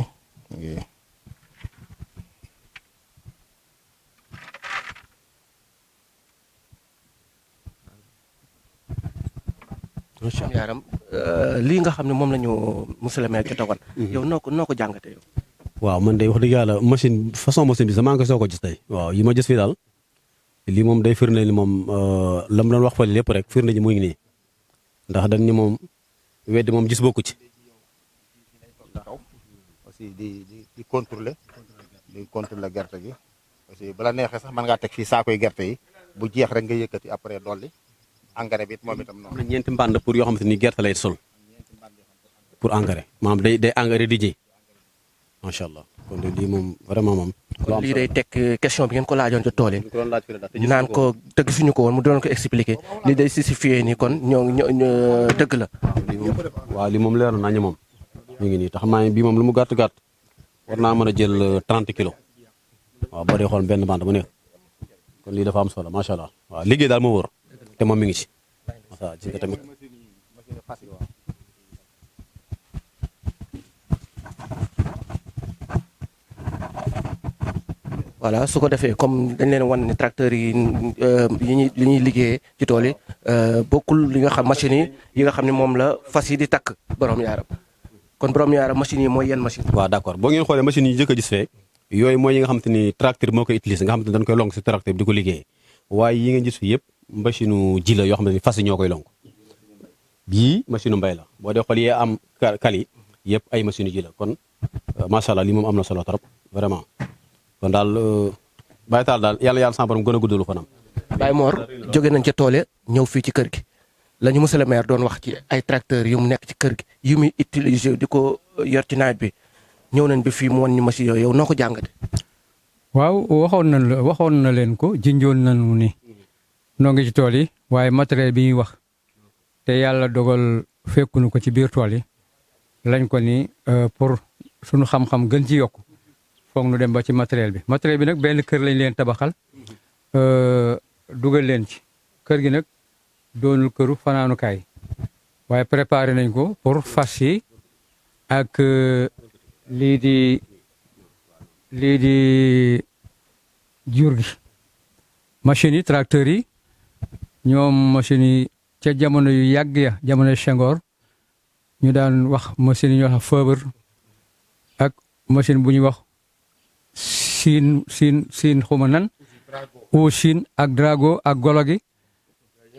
incha allah yaaram lii nga xam ne moom la ñu monsieur le maire jotawoon. yow noo ko jàngatee yow. waaw man de wax dëgg yàlla façon machine bi sax maa ngi koy soog a gis tey waaw yi ma gis fii daal lii moom day firnde ni moom la mu doon wax fële lépp rek firnde ji mu ngi nii ndax dañ ni moom weddi moom gis bokku ci. aussi di contrôler gerte gi aussi bala neexee sax mën ngaa teg fii saakoy gerte yi bu jeex rek nga yëkkati après dolli engrais bi moom itam noonu. am na ñeenti mbànd pour yoo xamante ni gerte lay sol pour engrais maanaam day engrais di ji macha allah kon de lii moom vraiment moom. kon lii day teg question bi ngeen ko laajoon ci tool yi naan ko dëgg suñu ko woon mu doon ko expliquer lii day justifier ni kon ñoo dëgg la. waaw lii moom leer na nañu moom ñu ngi nii te xam naa ne bii moom lu mu gàtt gàtt war naa mën a jël 30 kilos waaw boo dee xool benn bande bu nekk kon lii dafa am solo macha allah waaw liggéey daal moo wóor te moom mi ngi ci waaw ci nga tamit. voilà su ko defee comme dañ leen wan ne tracteurs yi li ñuy liggéeyee ci tool yi bokkul li nga xam machines yi nga xam ne moom la fas yi di takk borom yaaram kon borom yaaram machines yi mooy yan machine waaw d'accord boo ngeen xoolee machines yi jëkk a gis fee yooyu mooy yi nga xam te ni tracteur moo koy utiliser nga xam te ni dañ koy lonk si tracteur bi di ko liggéey waaye yi ngeen gis fi yëpp machine ji la yoo xam ne ni fas yi ñoo koy lonk bii machine mbay la boo dee xool yee am kali yëpp ay machine ji la kon macha allah lii moom am na solo trop vraiment kon daal Baye Tall daal yàlla sama borom gën a guddalu fanam. Baye Mor jóge nañ ca tool ñëw fii ci kër gi la ñu monsieur le maire doon wax ci ay tracteurs yu mu nekk ci kër gi yu muy utiliser di ko yor ci nawet bi ñëw nañ bi fii mu wan ñu machine yooyu yow noo ko jàngate waaw waxoon na leen ko jinjoon nañu ni noo ngi ci tool yi waaye matériel bi ñuy wax te yàlla dogal fekkuñu ko ci biir tool yi lañ ko ni pour suñu xam-xam gën ci yokk foog nu dem ba ci matériel bi nag benn kër lañ leen tabaxal dugal leen ci kër gi nag doonul këru fanaanukaay waaye préparé nañ ko pour fas yi ak lii di jur gi machines yi tracteurs yi ñoom machines yi ca jamono yu yàgg ya jamono Senghor ñu daan wax machines yi ñuy wax Faber ak machine bu ñuy wax siin xuma nan au Chine ak Drago ak golo gi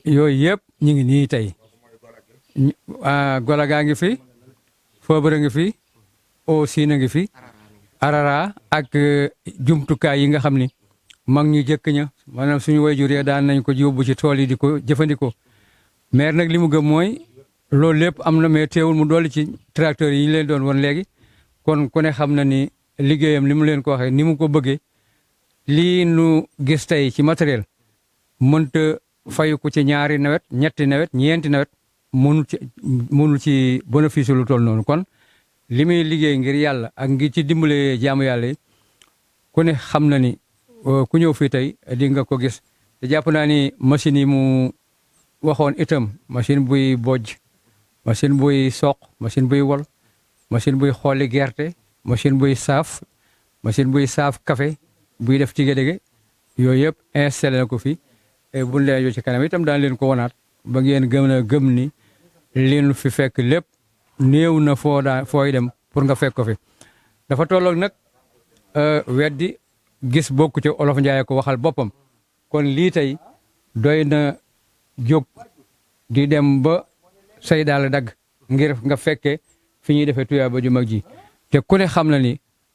yooyu yëpp ñu ngi nii tey golo gaa ngi fi Faber a ngi fi au Chine a ngi fi arara ak jumtukaay yi nga xam ni mag ñu jëkk ña maanaam suñu waajur yi daan nañ ko yóbbu ci tool yi di ko jëfandikoo maire nag li mu gëm mooy loolu lépp am na mais teewul mu dolli ci tracteurs yi ñu leen doon woon léegi kon ku ne xam na ni liggéeyam li mu leen ko waxee ni mu ko bëggee lii nu gis tey ci matériel mënta fayu ko ci ñaari nawet ñetti nawet ñeenti nawet mënul ci bénéfice lu toll noonu kon li muy liggéey ngir yàlla ak ngir ci dimbale jaamu yàlla yi ku ne xam na ni ku ñëw fii tey di nga ko gis te jàpp naa ni machine yi mu waxoon itam machine buy bojj machine buy soq machine buy wol machine buy xooli gerte machine buy saaf machine buy saaf café buy def tige-dege yooyu yëpp installé na ko fi et buñ leen yoo ci kanam itam daan leen ko wonaat ba ngeen gëm ni leen fi fekk lépp néew na fooy dem pour nga fekk ko fi dafa tolloog nag weddi gis bokku ci olof Njaay ko waxal boppam kon lii tey doy na jóg di dem ba say daal dagg ngir nga fekke fi ñuy defee tuyaa ba ju mag ji te ku ne xam na ni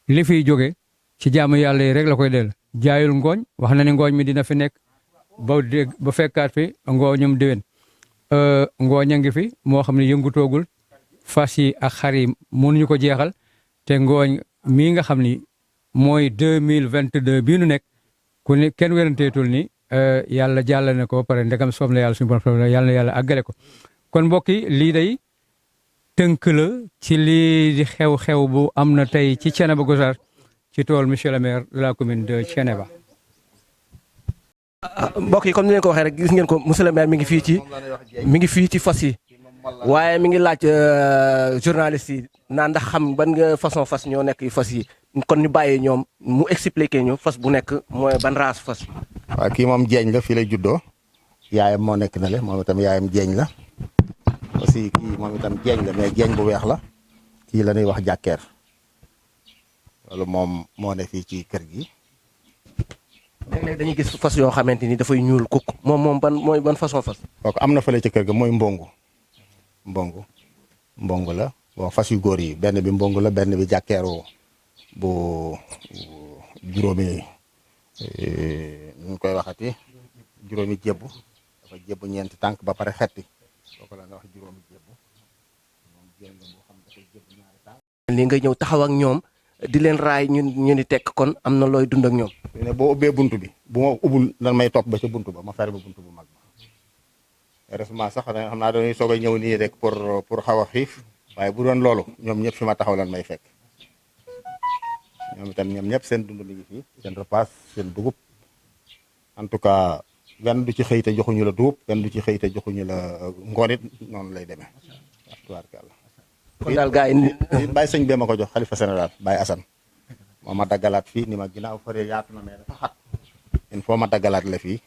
li fiy jóge ci jaamu yàlla yi rek la koy del jaayul ngooñ wax na ni ngooñ mi dina fi nekk ba fekkaat fi ngooñum déwén ngooñ a ngi fi moo xam ne yëngutoogul fas yi ak xar yi mënuñu ko jeexal te ngooñ mii nga xam ni mooy 2022 bii nu nekk ku ne kenn wéranteetul ni yàlla jàll na ko pare ndegam soob na yàlla suñu borom yàlla na yàlla àggale ko kon mbokk yi lii day tënk la ci lii di xew-xew bu am na tey ci Thiénaba Gossas ci tool monsieur le maire de la commune de Thiénaba. mbokk yi comme ni leen ko waxee rek gis ngeen ko monsieur le maire mi ngi fii ci fas yi waaye mi ngi laaj journaliste yi naa ndax xam ban nga façon fas ñoo nekk yu fas yi kon ñu bàyyee ñoom mu expliquer ñu fas bu nekk mooy ban race fas. waaw kii moom jeeñ la fii lay juddoo yaayam moo nekk na le moom itam yaayam jeeñ la aussi kii moom itam jeeñ la mais jeeñ bu weex la kii la ñuy wax jàkkeer loolu moom moo ne fii ci kër gi. léeg-léeg dañuy gis fas yoo xamante ni dafay ñuul kukk moom ban façon fas. kooku am na fële ci kër ga mooy mbongu la bon fas yu góor yi benn bi mbongu la benn bi jàkkeeru bu juróomi ñu koy waxati juróomi jébbu dafa jébbu ñeenti tànk ba pare xetti kooku la nga wax juróomi jébbu moom jéem la boo xam ne dafay jébbu ñaari tànk. li nga ñëw taxaw ak ñoom di leen raay ñu di tekk kon am na looy dund ak ñoom. ne boo ubbee buntu bi bu ma ubbul dan may topp ba ca buntu ba ma ferme buntu bu mag ba heureusement sax xam naa dañuy soog a ñëw nii rek pour xaw a xiif waaye bu doon loolu ñoom ñëpp fi ma taxaw lan may fekk ñoom itam ñoom ñëpp seen dund mi ngi fii seen repas seen dugub en tout cas benn du ci xëy te joxuñu la dugub benn du ci xëy te joxuñu la ngoon it noonu lay demee tubaarkàlla. kon daal gars yi Baye sëñ bee ma ko jox xalifa général Baye Assane moo ma daggalaat fii ni ma ginnaaw faree yaatu na mais dafa xat il faut ma daggalaat la fii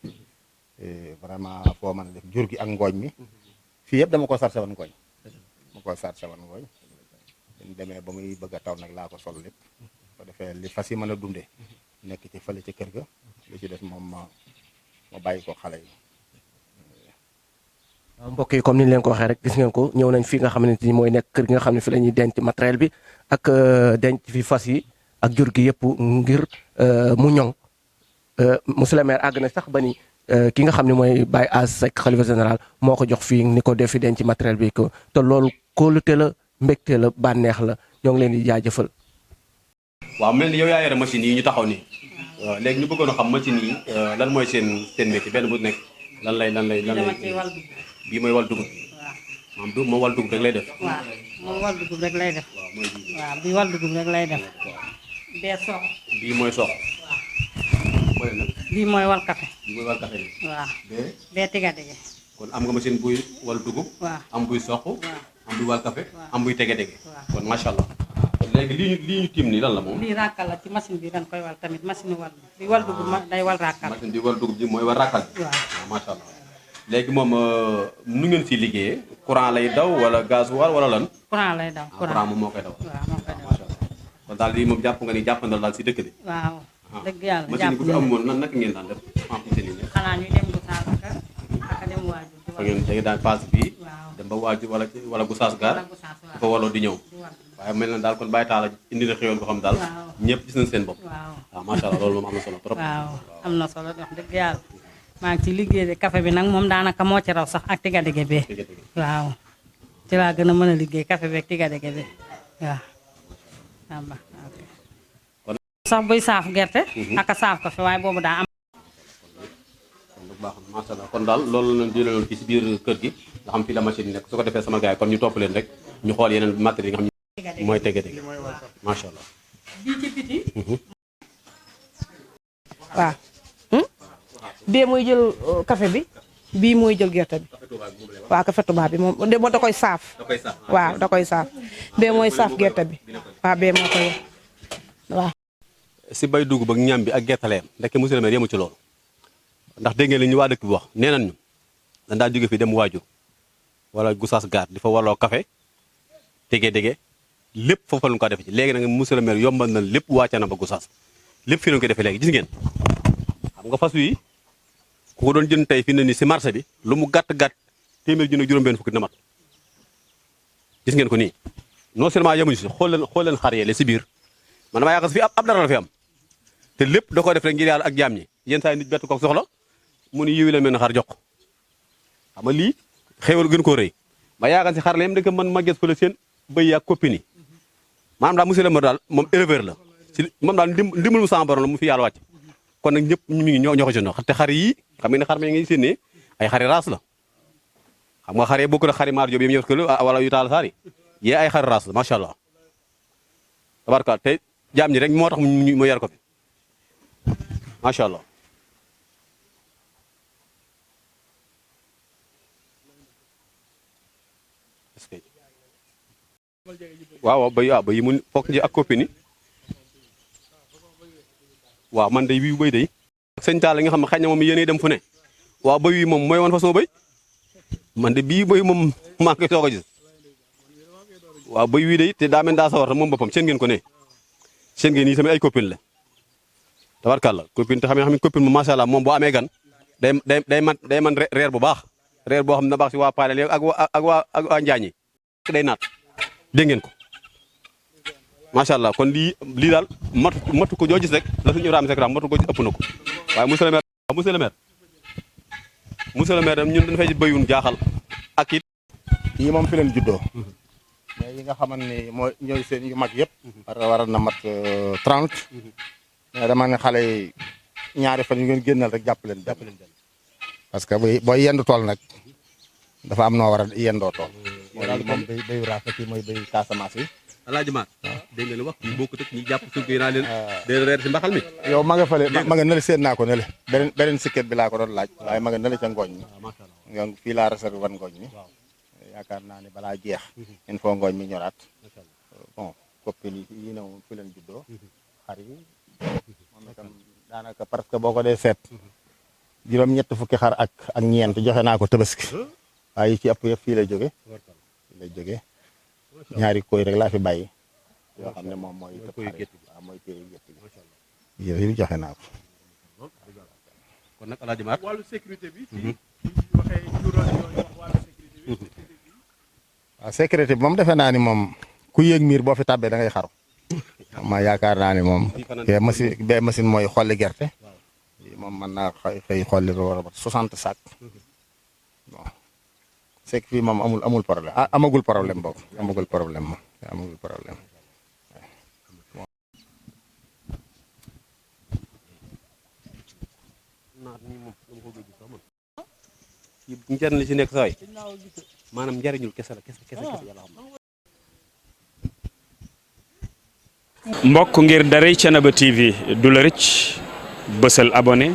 vraiment foo mën a def jur gi ak ngooñ mi fii yëpp dama ko sarse woon ngooñ dañ demee ba muy bëgg a taw nag laa ko sol lépp ko defee li fas yi mën a dundee nekk ci fële ci kër ga li ci des moom ma bàyyi ko xale yi. mbokk yi comme ni ñu leen ko waxee rek gis ngeen ko ñëw nañ fi nga xamante ni mooy nekk kër gi nga xam ne fi la ñuy denc matériel bi ak denc fi fas yi ak jur gi yëpp ngir mu ñoŋ monsieur le maire àgg na sax ba ni ki nga xam ne mooy Baye As Seck xalifa général moo ko jox fii ni ko def fi denc matériel bi ko te loolu kóolute la mbégte la bànneex la ñoo ngi leen di jaajëfal. waaw mel ni yow yaa yore machine yi ñu taxaw nii léegi ñu bëggoon a xam machine yi lan mooy seen métier benn bu nekk lan lay bii mooy wal dugub. waaw maanaam moom wal dugub rek lay def. waaw moom wal dugub rek lay def. waaw bii wal dugub rek lay def. bee sox. bii mooy sox. waaw. bii mooy wal café. bii mooy wal café bi. waaw. bee tiga dege. kon am nga machine buy wal dugub. waaw am buy sox. am buy wal café. am buy tege dege. kon macha allah. léegi lii ñu tiim nii lan la moom. lii ràkkal la ci machine bi dañ koy wal tamit machine wal bi wal dugub day wal ràkkal. machine bi wal dugub bi mooy wal ràkkal bi. waaw macha allah. léegi moom nu ngeen siy liggéeyee courant lay daw wala gasoil wala lan. courant lay daw. courant moom moo koy daw. waaw moo koy daw. macha allah kon daal lii moom jàpp nga ni jàppandal daal si dëkk bi. waaw dëgg yàlla machine bu fi amoon nan naka ngeen daan def machine yi. xanaa ñuy dem Gossas ak dem waajur. fa ngeen da ngeen daan paase fii. waaw dem ba waajur wala Gossas gaar. di ko waloo di ñëw. waaye mel na daal kon Baye Talla indi na xéwal boo xam daal. ñëpp gis nañ seen bopp. waaw macha allah loolu moom am na solo trop. waaw am na solo wax dëgg yàlla. maa ngi ci liggéey de café bi nag moom daanaka moo ci raw sax ak tiga dege bee. waaw ci laa gën a mën a liggéey café bi ak tiga dege bee waaw. sax buy saaf gerte. ak a saaf café waaye boobu daa am. kon bu baax macha allah kon daal loolu la ñu jëloon fii si biir kër gi nga xam fii la machine yi nekk su ko defee sama gars yi kon ñu topp leen rek ñu xool yeneen matériel yi nga xam ne mooy tege dege macha allah. bii ci biti. waaw. bee mooy jël café bi bii mooy jël gerte bi waaw café Touba bi moom da koy saaf. waaw da koy saaf bee mooy saaf gerte bi waaw bee moo koy waaw. si bay dugub ak ñam bi ak gertaleem ndeke monsieur le maire yemu ci loolu ndax dégg ngeen li ñu waa dëkk bi wax nee nañ ñu dañ daan jóge fii dem waajur wala Gossas gaar di fa warloo café dégee lépp foofu la ñu ko defee ci léegi nag monsieur le maire yombal na lépp waa Thiénaba Gossas lépp fii la ñu koy defee léegi gis ngeen xam nga fas wi ku ko doon jënd tey fi ne nii si marché bi lu mu gàtt téeméer junni juróom-benn fukki dina mat gis ngeen ko nii non seulement yemuñu si xool leen xar yeele si biir man damaa yaakaar fi ab dara la fi am te lépp da koo def rek ngir yàlla ak jaam ñi yenn saa yi nit bett ko soxla mu ni yiwi la mel ne xar jox ko xam nga lii xéwal gën koo rëy ma yaakaar si xar la yem dëkk man ma gis ko la seen bëy yaa copine yi maanaam daal monsieur le maire daal moom éleveur la si moom daal ndimbalu sama borom la mu fi yàlla wàcc kon nag ñëpp ñu ngi ñoo ko jëndoo te xar yi xam nga ne xar ma ngi seen ne ay xari raas la xam nga xar yi bokk na xari maar Jóob yi ñëw ko wala yu taal saar yi yee ay xari raas la macha allah tabarka te jaam ñi rek moo tax mu yar ko fi macha allah. waaw ba yi mu fokk ji ak copine waaw man day bii béy day sëñ Talla nga xam ne xëy na moom yéenay dem fu ne waaw béy wi moom mooy wan façon béy man de bii béy moom maa ngi koy soog a gis waaw béy wi day te daa mel daa sawar te moom boppam seen ngeen ko ne seen ngeen yi tamit ay copine la tabarkàlla copine te xam ne copine moom macha allah moom boo amee gan day man reer bu baax reer boo xam ne baax si waa Paale ak waa Njaañ yi day naat dégg ngeen ko macha allah kon lii daal matu ko joo gis rek la suñu Ibrahima Seck Ram matu ko gis ëpp na ko waaye monsieur le maire ñun dañu fay béyun jaaxal ak it yii moom fi leen juddoo mais yi nga xamante ni mooy ñooy seen yu mag yëpp war na mat 30 mais dama ne xale yi ñaari fan yu ngeen génnal rek jàpp leen parce que booy yendu tool nag dafa am noo war a yendoo tool moo daal moom béyu raaf kii mooy béyu Casamance yi Alaaji Maar dégg nga li wax ñu bokkut ak ñi jàpp surga yi naa leen dee reer si mbaxal mi yow ma nga fële ma nga nële seet naa ko nële beneen sikket bi laa ko doon laaj waaye ma nga nële ca ngooñ mi nga fii laa réserve wan ngooñ mi yaakaar naa ne balaa jeex il faut ngooñ mi ñoraat bon copine yi ne moom fi leen juddoo xar yi moom itam daanaka parce que boo ko dee seet juróom-ñett fukki xar ak ñeent joxe naa ko tabaski waaye yi ci ëpp yëpp fii lay jóge ñaari koy rek laa fi bàyyi yoo xam ne moom mooy tëb xar yi waaw mooy téye gétt gi yëpp joxe naa ko kon nag Alaaji Maar wàllu sécurité bi waxee juróom wax wàllu sécurité bi waaw sécurité bi moom defe naa ni moom ku yéeg miir boo fi tàbbee da ngay xaru ma yaakaar naa ni moom bee machine mooy xolli gerte moom mën naa xëy xolli lu war a 60 sac bon c'est que fii moom amul problème amagul problème boobu amagul problème moom amagul problème njariñ li si nekk saway maanaam njariñul kese la kese yàlla xam mbokk ngir daray Thiénaba TV du la rëcc bësal abonné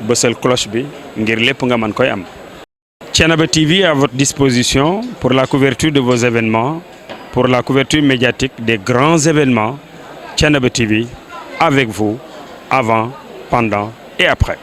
bësal cloche bi ngir lépp nga mën koy am. Thiénaba TV à votre disposition pour la couverture de vos événements, pour la couverture médiatique des grands événements. Thiénaba TV avec vous avant, pendant et après.